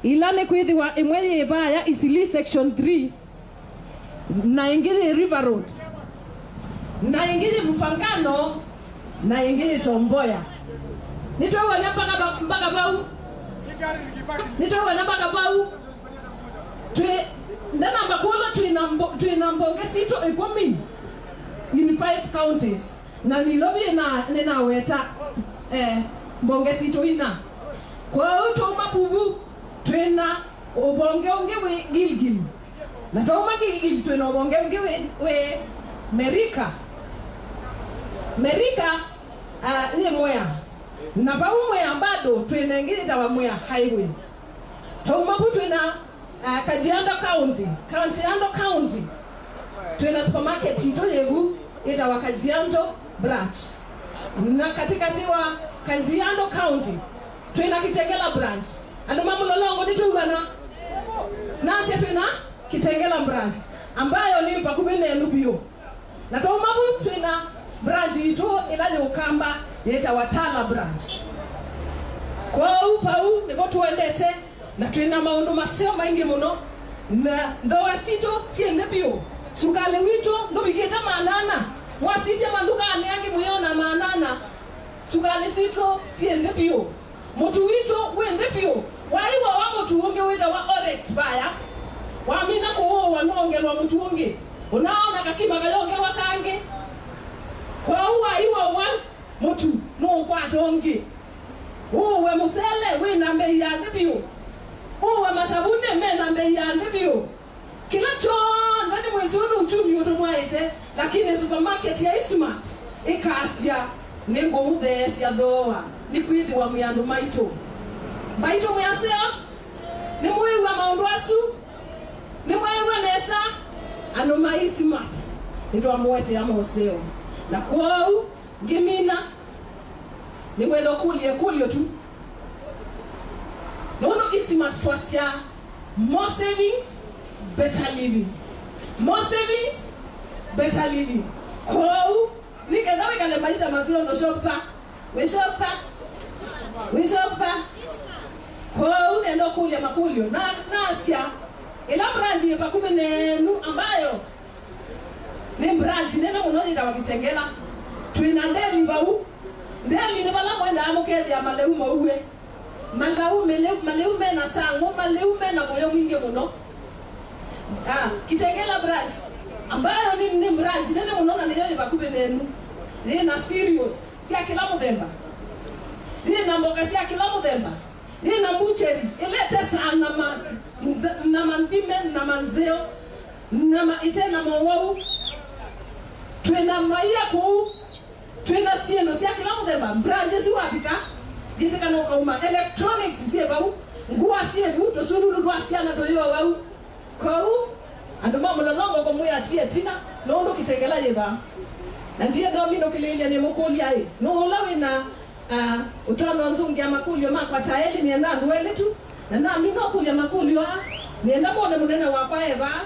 ila nĩ kwĩthĩwa ĩmwe yĩ vaya Eastleigh Section three, na ĩngĩ yĩ River Road, na ĩngĩ yĩ Mfangano, na ĩngĩ yĩ Tom Mboya. Nĩtwew'ana mpaka va-, mpaka vau. Nĩtwew'ana mpaka vau. Twĩ, ndanamba kũla twĩ na mbo-, twĩ na mbonge sitũ ĩkũmi in five counties. Na Nairobi na, nĩnaweta, eh, mbonge sitũ ina. Kwoou twauma vuvu, twĩ na ũvonge ũngĩ wĩ Gilgil. Na twauma Gilgil, twĩ na ũvonge ũngĩ wĩ, wĩ Merika. Merika, ah, nĩ Mwea. Na vau Mwea bado twĩ na ĩngĩ yĩtawa Mwea Highway. Twauma vu twĩ na Ah, Kajiado County, Kajiado County, twĩ na supermarket itũ yĩvu yĩtawa Kajiado Branch. Na katĩkatĩ wa Kajiado County, twĩ na Kitengela Branch. Andũ ma Mlolongo nĩtwĩw'ana? Nasya twĩ na Kitengela Branch, ambayo nĩ vakuvĩ nenyu vyũ. Na twauma vu twĩ na branch itũ ĩla yĩ Ũkamba yĩtawa Tala Branch. Kwoou vau nĩvo tũendete Na twĩ na maũndũ maseo maingĩ mũno, na nthooa sitũ syĩ nthĩ vyũ. Sukalĩ witũ ndũvikĩte maana ana. Mwasisya mandukanĩ angĩ mũyona maana ana. Sukalĩ sitũ syĩ nthĩ vyũ. Mũtu witũ wĩ nthĩ vyũ. Waiwa wa mũtu ũngĩ wĩtawa Orex vaya. Wamina kũũwa nũongelwa mũtu ũngĩ. Ũnaona kakima kayongelwa kangĩ. Kwoou waiwa wa mũtu nũũkwata ũngĩ. Ũũwe mũsele wĩ na mbei ya nthĩ vyũ. Ũũwe masavunĩ me na mbei ya nthĩ vyũ. Kĩla kyonthe nĩ mwĩsĩ ũndũ uchumi ũtũtwaĩte, lakini supermarket ya Eastmart ĩkasya, "Nĩngũmũtheesya thooa, nĩkwĩthĩwa mwĩ andũ maitũ." Mbaitũ mwĩ aseo, nĩmwĩw'a maũndũ asu? Nĩmwĩw'a nesa? Andũ ma Eastmart nĩtwamũetea moseo. Na kwoou, ngĩmina, nĩngwenda ũkũlye ĩkũlyo tu. Nũndũ Eastmart twasya, "More savings, better living. More savings, better living." Kwoou, nĩ ketha wĩkale maisha maseo, ndũshopa, wĩshopa, wĩshopa. Kwoou nenda ũkũlya makũlyo. Na, nasya, ĩla branch yĩ vakuvĩ nenyu ambayo nĩ branch nene mũno yĩtawa Kitengela. Twĩ na ndeli vau. Ndeli nĩ vala mwendaa mũkethĩa maleu mauwe. Maleu, maleu, maleu mena sang'o, maleu mena mũyo mwingĩ mũno. Ah, Kitengela branch, ambayo nĩ, nĩ branch nene mũno na nĩyo yĩ vakuvĩ nenyu. Yĩ na cereals sya kĩla mũthemba. Yĩ na mboka sya kĩla mũthemba. Yĩ na mbucheri ĩla ĩtesaa nyama, nyama nthime, nyama nzeo, nyama ĩte na mowau. Twĩ na maia kũu. Twĩ na syĩndũ sya kĩla mũthemba. Branch ĩsu wavika, ndyĩsĩ kana ũkauma. Electronics syĩ vau. Ngũa syĩ vu. Tũsululu twa syana tũyĩ o vau. Kwoou, andũ ma Mũlolongo kũmwĩa ti ĩtina, nũndũ Kitengela yĩ vaa. Na ndienda ũminũkĩlĩĩlye nĩmũkũlya-ĩ, nũũ ũla wĩ na, ah, ũtano nzũngĩa makũlyo makwa ta elĩ? Nĩenda andũ elĩ tu. Na namina ũkũlya makũlyo aa, nĩenda mone mũnene wakwa e vaa.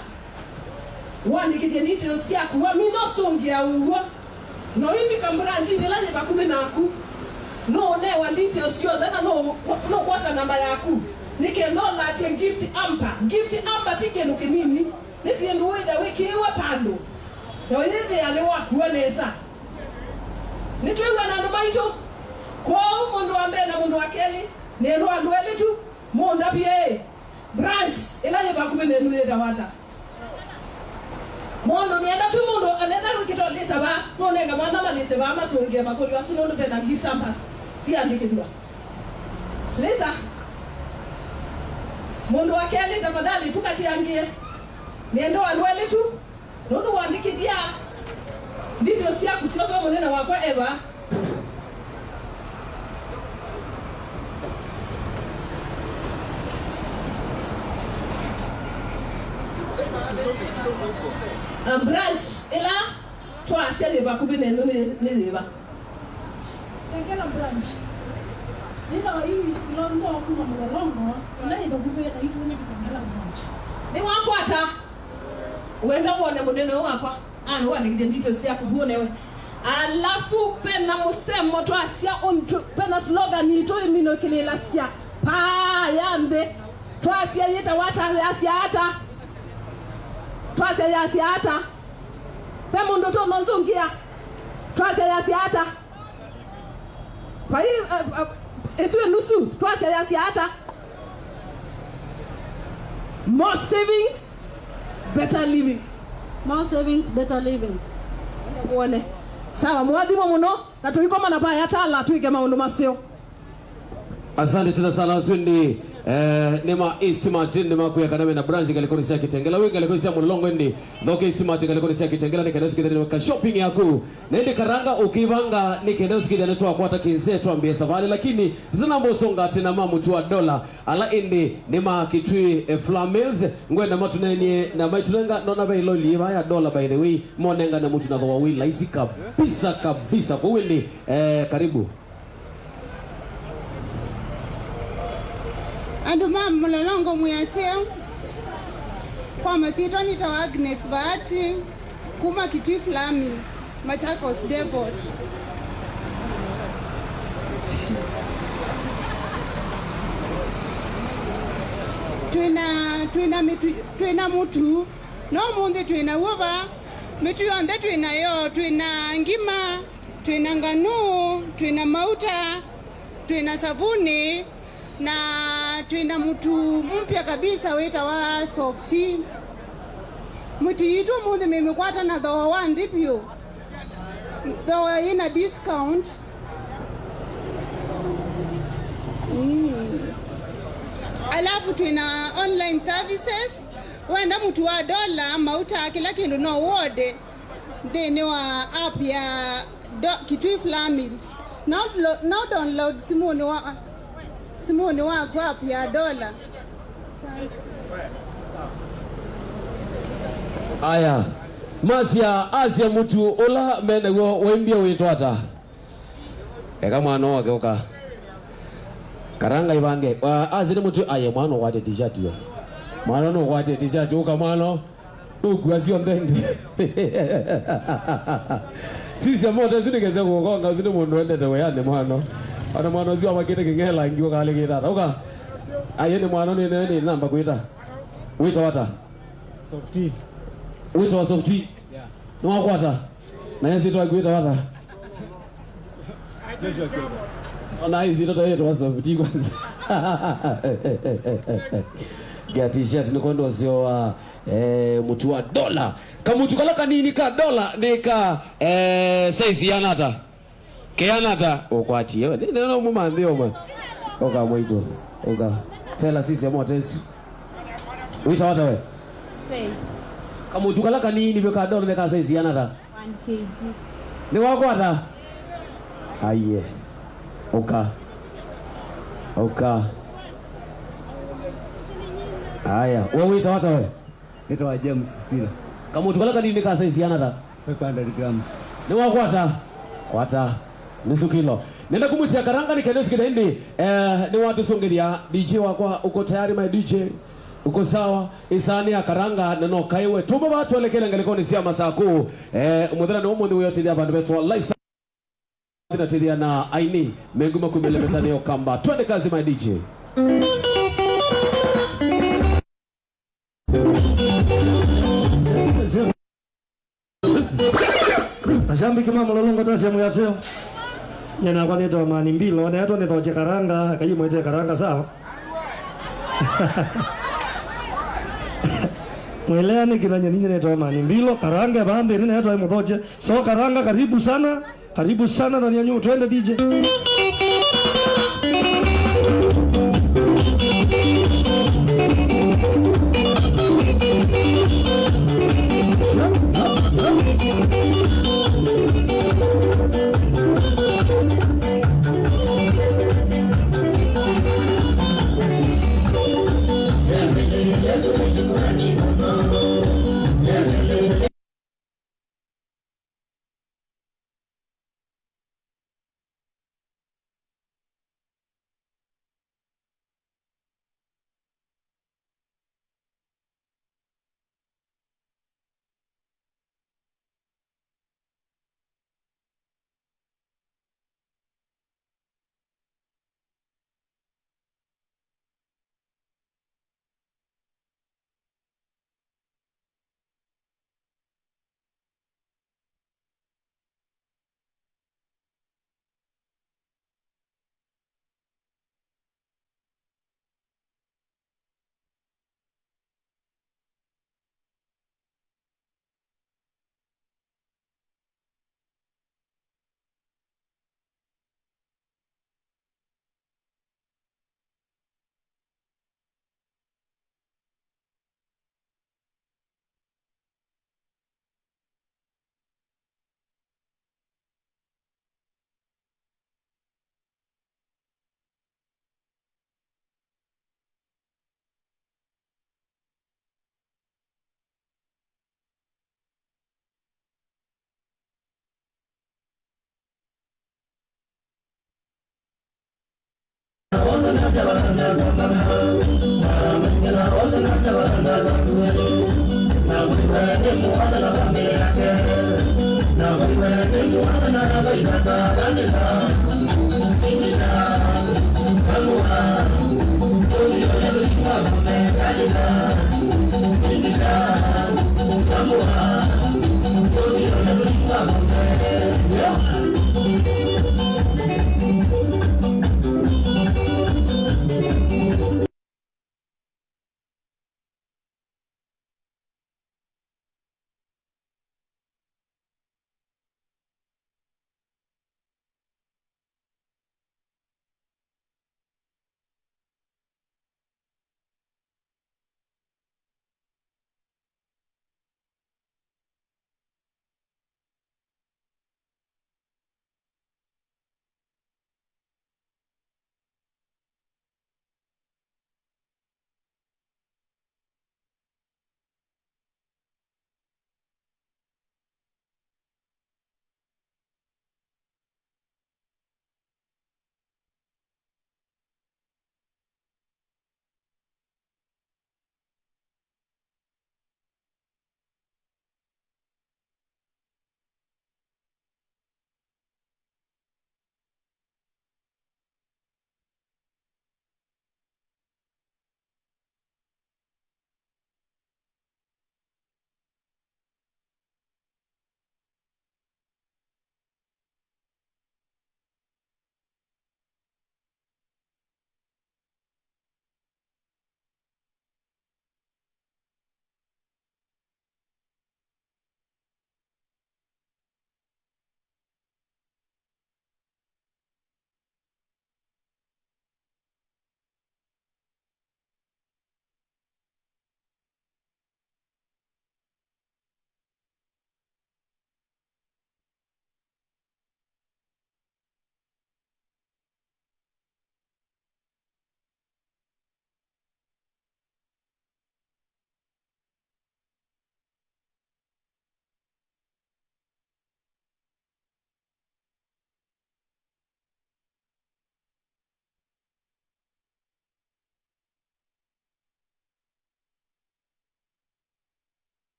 Ũandĩkĩthye details syaku, wamina ũsũngĩa ũw'o. No ĩvika mbranchinĩ ĩla yĩ vakuvĩ naku. Nũũnewa details syonthe na nũ-, nũkwosa namba yaku, nĩ kenda ũlatye gift hamper. Gift hamper ti kĩndũ kĩnini, nĩ syĩndũ wĩtha wĩkĩĩwe vandũ na ũyĩthĩa nĩwakua nesa. Nĩtwĩw'a na andũ maitũ. Kwoou mũndũ wa mbee na mũndũ wa kelĩ, nĩ andũ, andũ elĩ tu. Mũndavye, branch ĩla yĩ vakuvĩ nenyu yĩtawa ata? Mũndũ nĩenda tu mũndũ anetha wĩkĩte Lisa vaa, nũnenga mwana ma Lisa vaa masũngĩe makũlyo asu nũndũ vena gift hampers siandĩkĩthw'a. Lisa, mũndũ wa kelĩ, tafadhali, tukatiangĩe. Nĩenda andũ elĩ tu, nũndũ wandĩkĩthya details syaku syoswa mũnene wakwa e vaa. Na branch ĩla twasya yĩ vakuvĩ nenyu nĩ, nĩ yĩva? Kitengela branch. Nĩtawa Eunice Kilonzo kuma Mũlolongo, ĩla yĩ vakuvĩ naitũ nĩ Kitengela branch. Nĩwakwata. Wenda wone mũnene wakwa? Ah, nĩwandĩkĩthye details syaku vu ũnewe. Alafu pena mũsemo twasya ũntũ, pena slogan itũ ĩminũkĩlĩlasya paa ya nthĩ. Twasya yĩtawa ata, yasya ata? Twasya yasya ata? Ve mũndũ ũtonya ũnzũngĩa? Twasya yasya ata? Vai, uh, uh, ĩsu ĩ nusu, twasya yasya ata? More savings, better living. More savings, better living. Muone. Sawa, mwathimo mũno, na tũikomana vaya tala twĩke maũndũ maseo. Asante tena sana, asu ĩndĩ, eh, nĩ ma Eastmart, nĩ makwĩa kana wĩna branch ngalĩkonĩ sya Kitengela, wĩ ngalĩkonĩ sya Mũlolongo ĩndĩ, thoke Eastmart ngalĩkonĩ sya Kitengela, nĩ kana ũsikĩthane ka shopping yaku. Na ĩndĩ karanga ũkĩvanga nĩ kenda ũsikĩthane twakwata kĩnze twambĩe savalĩ, lakini tũtanamba ũsonga tena ma mũtu wa dola, ala ĩndĩ nĩ ma Kitui, eh, Flour Mills, ngwenda matũnenie na maitũnenga, nona ve iloli ĩva ya dola, by the way, monengane mũtu na thooa wĩ laisi kabisa, kabisa. Kwoou ĩndĩ, eh, karibu. Andũ ma Mũlolongo mwĩ aseo, kwa masyĩtwa nĩtawa Agnes Bahati, kuma Kitui Flour Mills, Machakos Depot. Twĩna, twĩna mĩtu, twĩna mũtu, no ũmũnthĩ twĩna w'o va. Mĩtu yonthe twĩnayo, twĩna ngima, twĩna nganũ, twĩna mauta, twĩna savuni, na twĩna mũtu mpya kabisa wĩtawa Soft Tea. Mĩtu yitũ ũmũnthĩ mĩmĩkwata na thooa wa nthĩ vyũ. Though yĩna discount. Mm. Alafu twĩna online services. Wenda mũtu wa dola, mauta, kĩla kĩndũ no wode nthĩnĩ wa app ya do, Kitui Flour Mills. No uplo-, no download simũnĩ wa, simũnĩ waku app ya dola. Aya. Masya, asya mũtu ũla me naw'o waimbie wĩtwa ata? Eka mwana ũũ akĩũka. Karanga ivange. Wa, asya nĩ mũtu, aye mwana ũkwate t-shirt yo. Mwana nũkwate t-shirt, ũka mwana. Ũkua syonthe nthĩ. Sisya moto ĩsu nĩkese kũkonga, ũsu nĩ mũndũ wendete wĩanĩ mwana. Ona mwana ũsu amakĩte kĩng'ela ngiũ kalĩkĩte ata. Ũka. Aye nĩ mwana nĩ, nĩ, nĩ namba kwĩta. Wĩtawa ata? Softy. Wĩtawa Softy? Yeah. Nĩwakwata? Na ĩsyĩtwa yaku wĩtawa ata? Joshua Kioko. Ona ĩsyĩtwa ta yĩtawa Softy kwanza. Ngĩa t-shirt nĩ kwenda ũseo wa, eh, mũtu wa dola. Kamũtu kala kanini ka dola nĩ ka, eh, size yana ata? Keana ata? Ũkwatie we. Nĩ, nĩ, no mũmanthĩ ũmwe. Ũka mwaitũ. Ũka. Tela sisya moto ĩsu. Wĩtawa ata we? Faith. Kamũtu kala kanini vyũ ka dola nĩ ka size yana ata? One K G. Nĩwakwata? Aiye. Ũka. Ũka. Aya. We wĩtawa ata we? Nĩtawa James Sila. Kamũtu kala kanini ka size yana ata? Five hundred grams. Nĩwakwata? Kwata. Nusu kilo. Nenda kũmwĩtĩa Karanga nĩ kĩndũ kĩkĩte ĩndĩ, eh, nĩwatũsũngĩthya D J wakwa, uko tayari my D J? Uko sawa? Ĩsaa nĩ ya Karanga na no kaiwe. Tuma va twelekele ngalĩkonĩ sya Masaku. Eh, mũthenya nĩ ũmũnthĩ wĩotĩthya vandũ vetwa Laisa. Tinatĩthya na aini mengu makumĩle metanĩo kamba. Twende kazi my D J. Mashabiki ma Mlolongo tasya muyaseo. Nye nakwa nĩtawa Mani Mbilo, neetwa nĩthokye Karanga, kayi mwĩte Karanga sawa. Mwĩlea nĩ kĩla nye ninye nĩtawa Mani Mbilo, Karanga vambĩ nĩ neetwa mũthokye. So Karanga karibu sana. Karibu sana ndani ya nyumba, twende D J.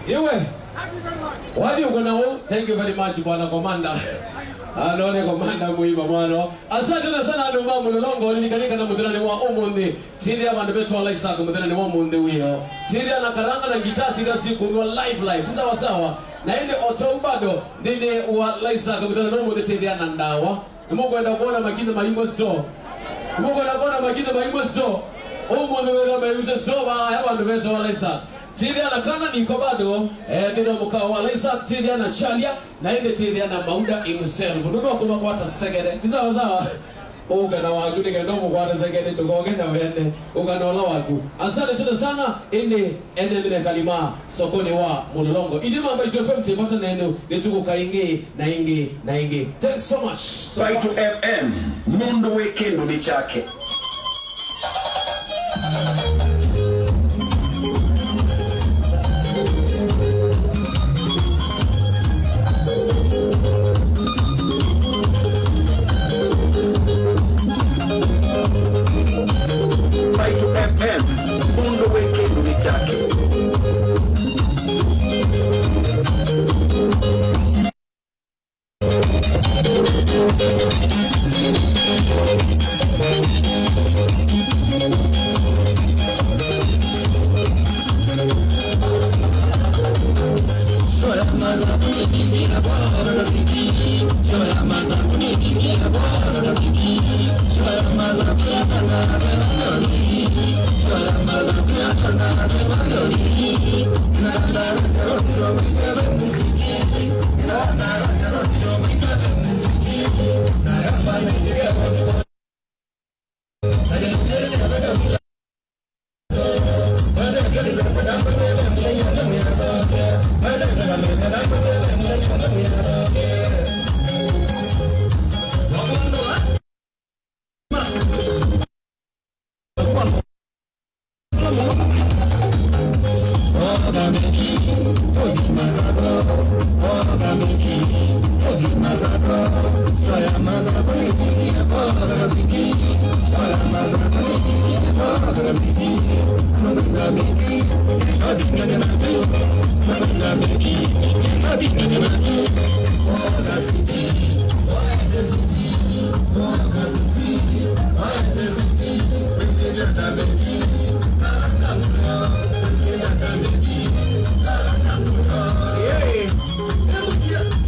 Iwe. Wathi uko na u. Thank you very much, Bwana Komanda. Anone Komanda muiba mwana. Asante na sana andũ ma Mũlolongo, lilikanĩka na mũthenyanĩ wa ũmũnthĩ. Tithia vandũ vetwa Isaac mũthenyanĩ wa ũmũnthĩ wĩo. Tithia na karanga na ngitasi ila sikunwa live live. Ti sawa sawa. Na ĩndĩ o tau bado, nthĩnĩ wa Isaac mũthenyanĩ wa ũmũnthĩ tithia na ndawa. Nĩmũkwenda kuona makitha maimwe store? Nĩmũkwenda kuona makitha maimwe store? Ũmũnthĩ wĩthwa maiuse store vaya vandũ vetwa Isaac. Tithia na kana niko bado, eh, nthĩnĩ wa mũkawa wa Isaac, tithia na chalia, na ĩndĩ tithia na Mauda himself. Nũndũ wa kũmakwata sekere. Ti sawa sawa? Ũkana waku nĩ kenda ũmũkwate sekere, ndũkoke na wene. Ũkana ũla waku. Asante tena sana, ĩndĩ ene nthĩnĩ kalima sokoni wa Mũlolongo. Ithyĩ ma Mbaitu F M tĩvata nenyu, nĩtũkũka ĩngĩ na ĩngĩ na ĩngĩ. Thanks so much. Mbaitu F M, mũndũ wĩ kĩndũ nĩ kyake. Mbaitu F M, mũndũ wĩ kĩndũ nĩ kyake.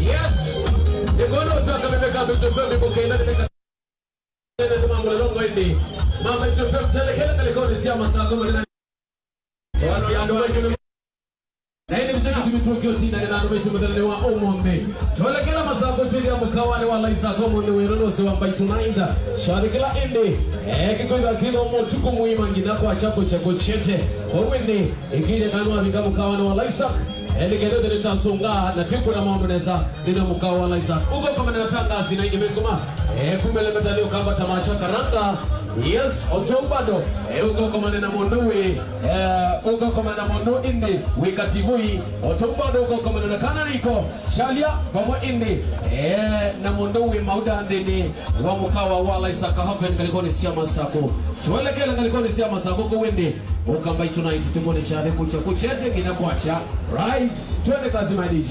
Yes. Nĩkona ũsaka mĩmeka mĩtũkwe mĩmũkĩna mĩmeka. Tene tũmambũle longo ĩndĩ. Mama itũ fem telekele ngalĩkonĩ sya masako mũthenya. Wasi andũ maitũ nĩ na ĩndĩ nĩtũ tũtumi tũkĩũtindanĩ na andũ maitũ mũthenya wa ũmũnthĩ. Twelekela masako tĩthya mũkawanĩ wa Laisako ũmũnthĩ wĩrũ nũsĩ wa Mbaitu Nainda. Sharikila ĩndĩ, eh, kĩkwĩtha kĩtho mũtukũ mũima nginya kwa chako chako chete. Kwa wĩndĩ, ĩkĩile kana wavika mũkawanĩ wa Laisak. Eh, nĩkethĩte nĩtasunga na tikũna maũndũ nesa nthĩnĩ wa mũkawa wa Laisak. Uko kama na tangasi na ĩngĩ mĩngũma. Eh, kumele metali ukamba tamasha karanga. Yes, o tau bado. Eh, ũkakomana na mũndũ wĩ, eh, ũkakomana na mũndũ ĩndĩ wĩ Kativui. O tau bado ũkakomana na kana niko Chalia vamwe ĩndĩ, eh, na mũndũ wĩ Mauda nthĩnĩ wa mũkawa wa Laisaka Haven ngalĩkonĩ sya Masakũ. Twelekele ngalĩkonĩ sya Masakũ kũu ĩndĩ. Ũkamba tonight tũkone kyathĩ kũkya kũkyete nginya kwakya. Right, twende kazi, my D J.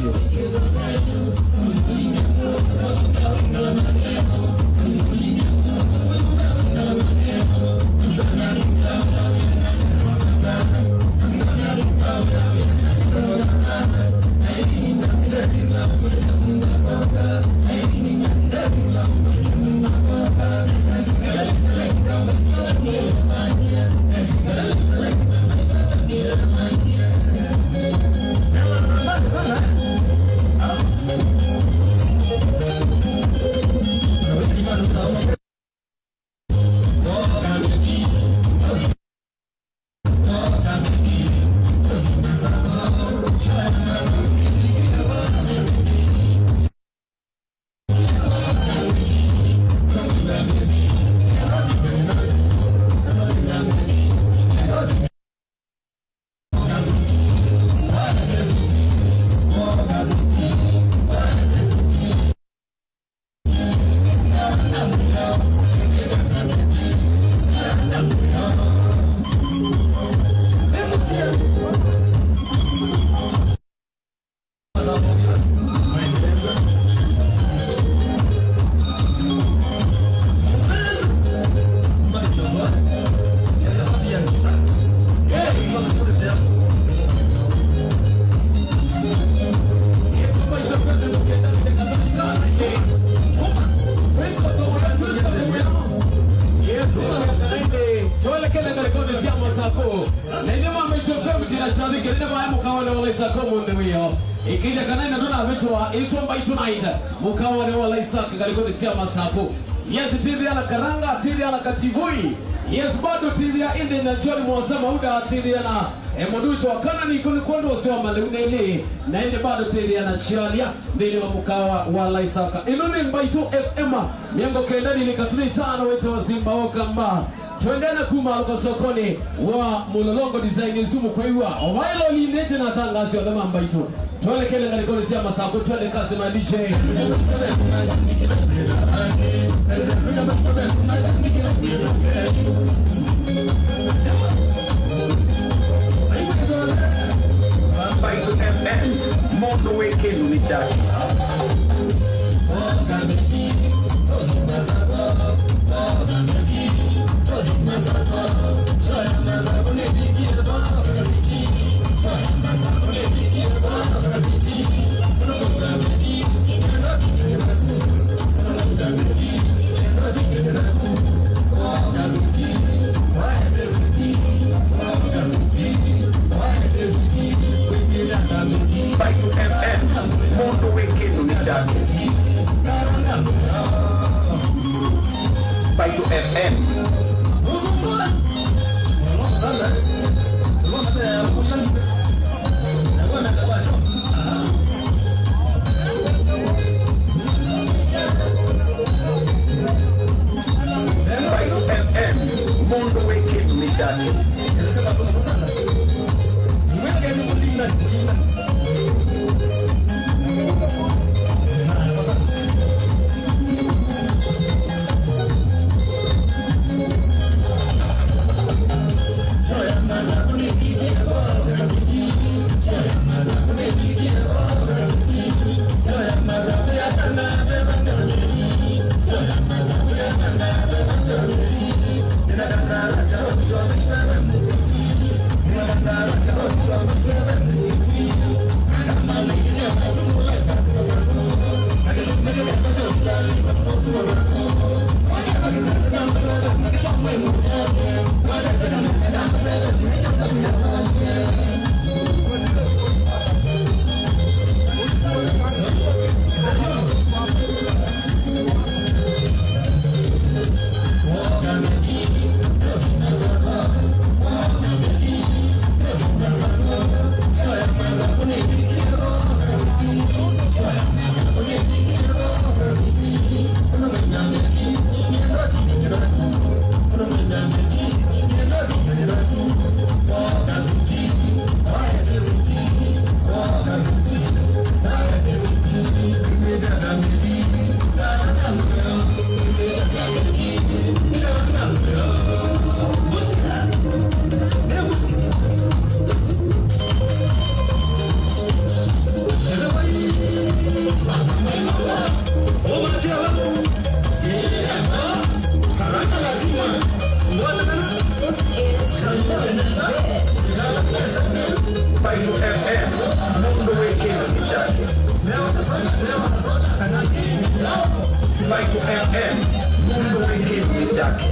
Twelekele ngalĩkonĩ sya Masakũ. Na ithyĩ ma Mbaitu F M tũna kyathĩ kĩnene vaya mũkawanĩ wa Laisaka ũmũnthĩ wĩo. Ĩkĩlya kana ĩna ndũnavĩtwa ĩtwa Mbaitu Night mũkawanĩ wa Laisaka ngalĩkonĩ sya Masakũ. Yes, tithia na karanga, tithia na Kativui. Yes, bado tithia ĩndĩ na John Mwosa Mauda, tithia na, eh, mũndũ witũ wa kana niko nĩ kwondũ ũseo malĩu nelĩ. Na ĩndĩ bado tithia na Chalia nthĩnĩ wa mũkawa wa Laisaka. Ĩno nĩ Mbaitu F M, mĩongo kenda na ilĩ katĩ na itano wĩtawa Simba Okamba. Twendene kuma Luka sokonĩ wa Mũlolongo Design Isumu kwĩw'a. O vai lolindĩte na atangaasi onthe ma Mbaitu. Twelekele ngalĩkonĩ sya Masakũ, twende kasi ma D J. Mbaitu F M, mũndũ wĩ kĩndũ nĩ kyake. Mbaitu F M, mũndũ wĩ kĩndũ nĩ kyake. Mbaitu F M. Mbaitu F M, mũndũ wĩ kĩndũ nĩ kyake. Michael M M, nũndũ wĩ kĩw'ũ kyake.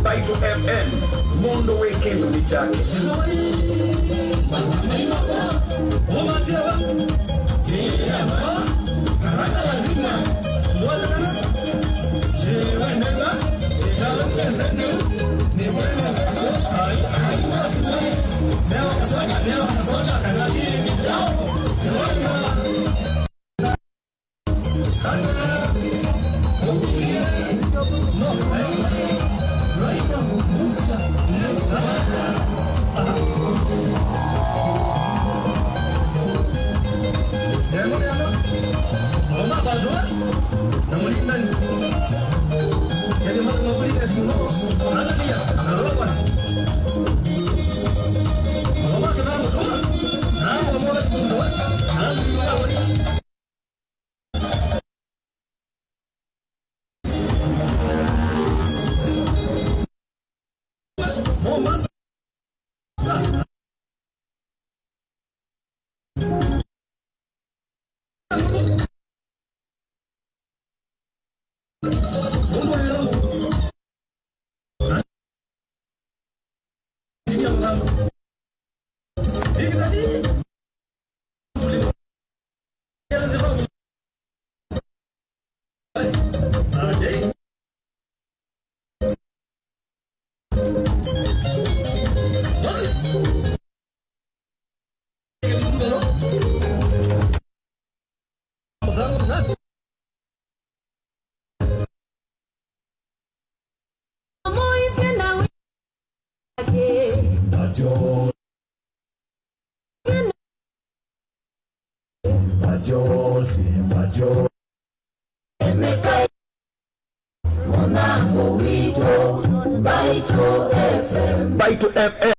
Mbaitũ F M, mũndũ wĩ kĩndũ nĩ kyake. Majosi, majosi. Emekai. Mũnango witũ, Mbaitũ F M. Mbaitũ F M.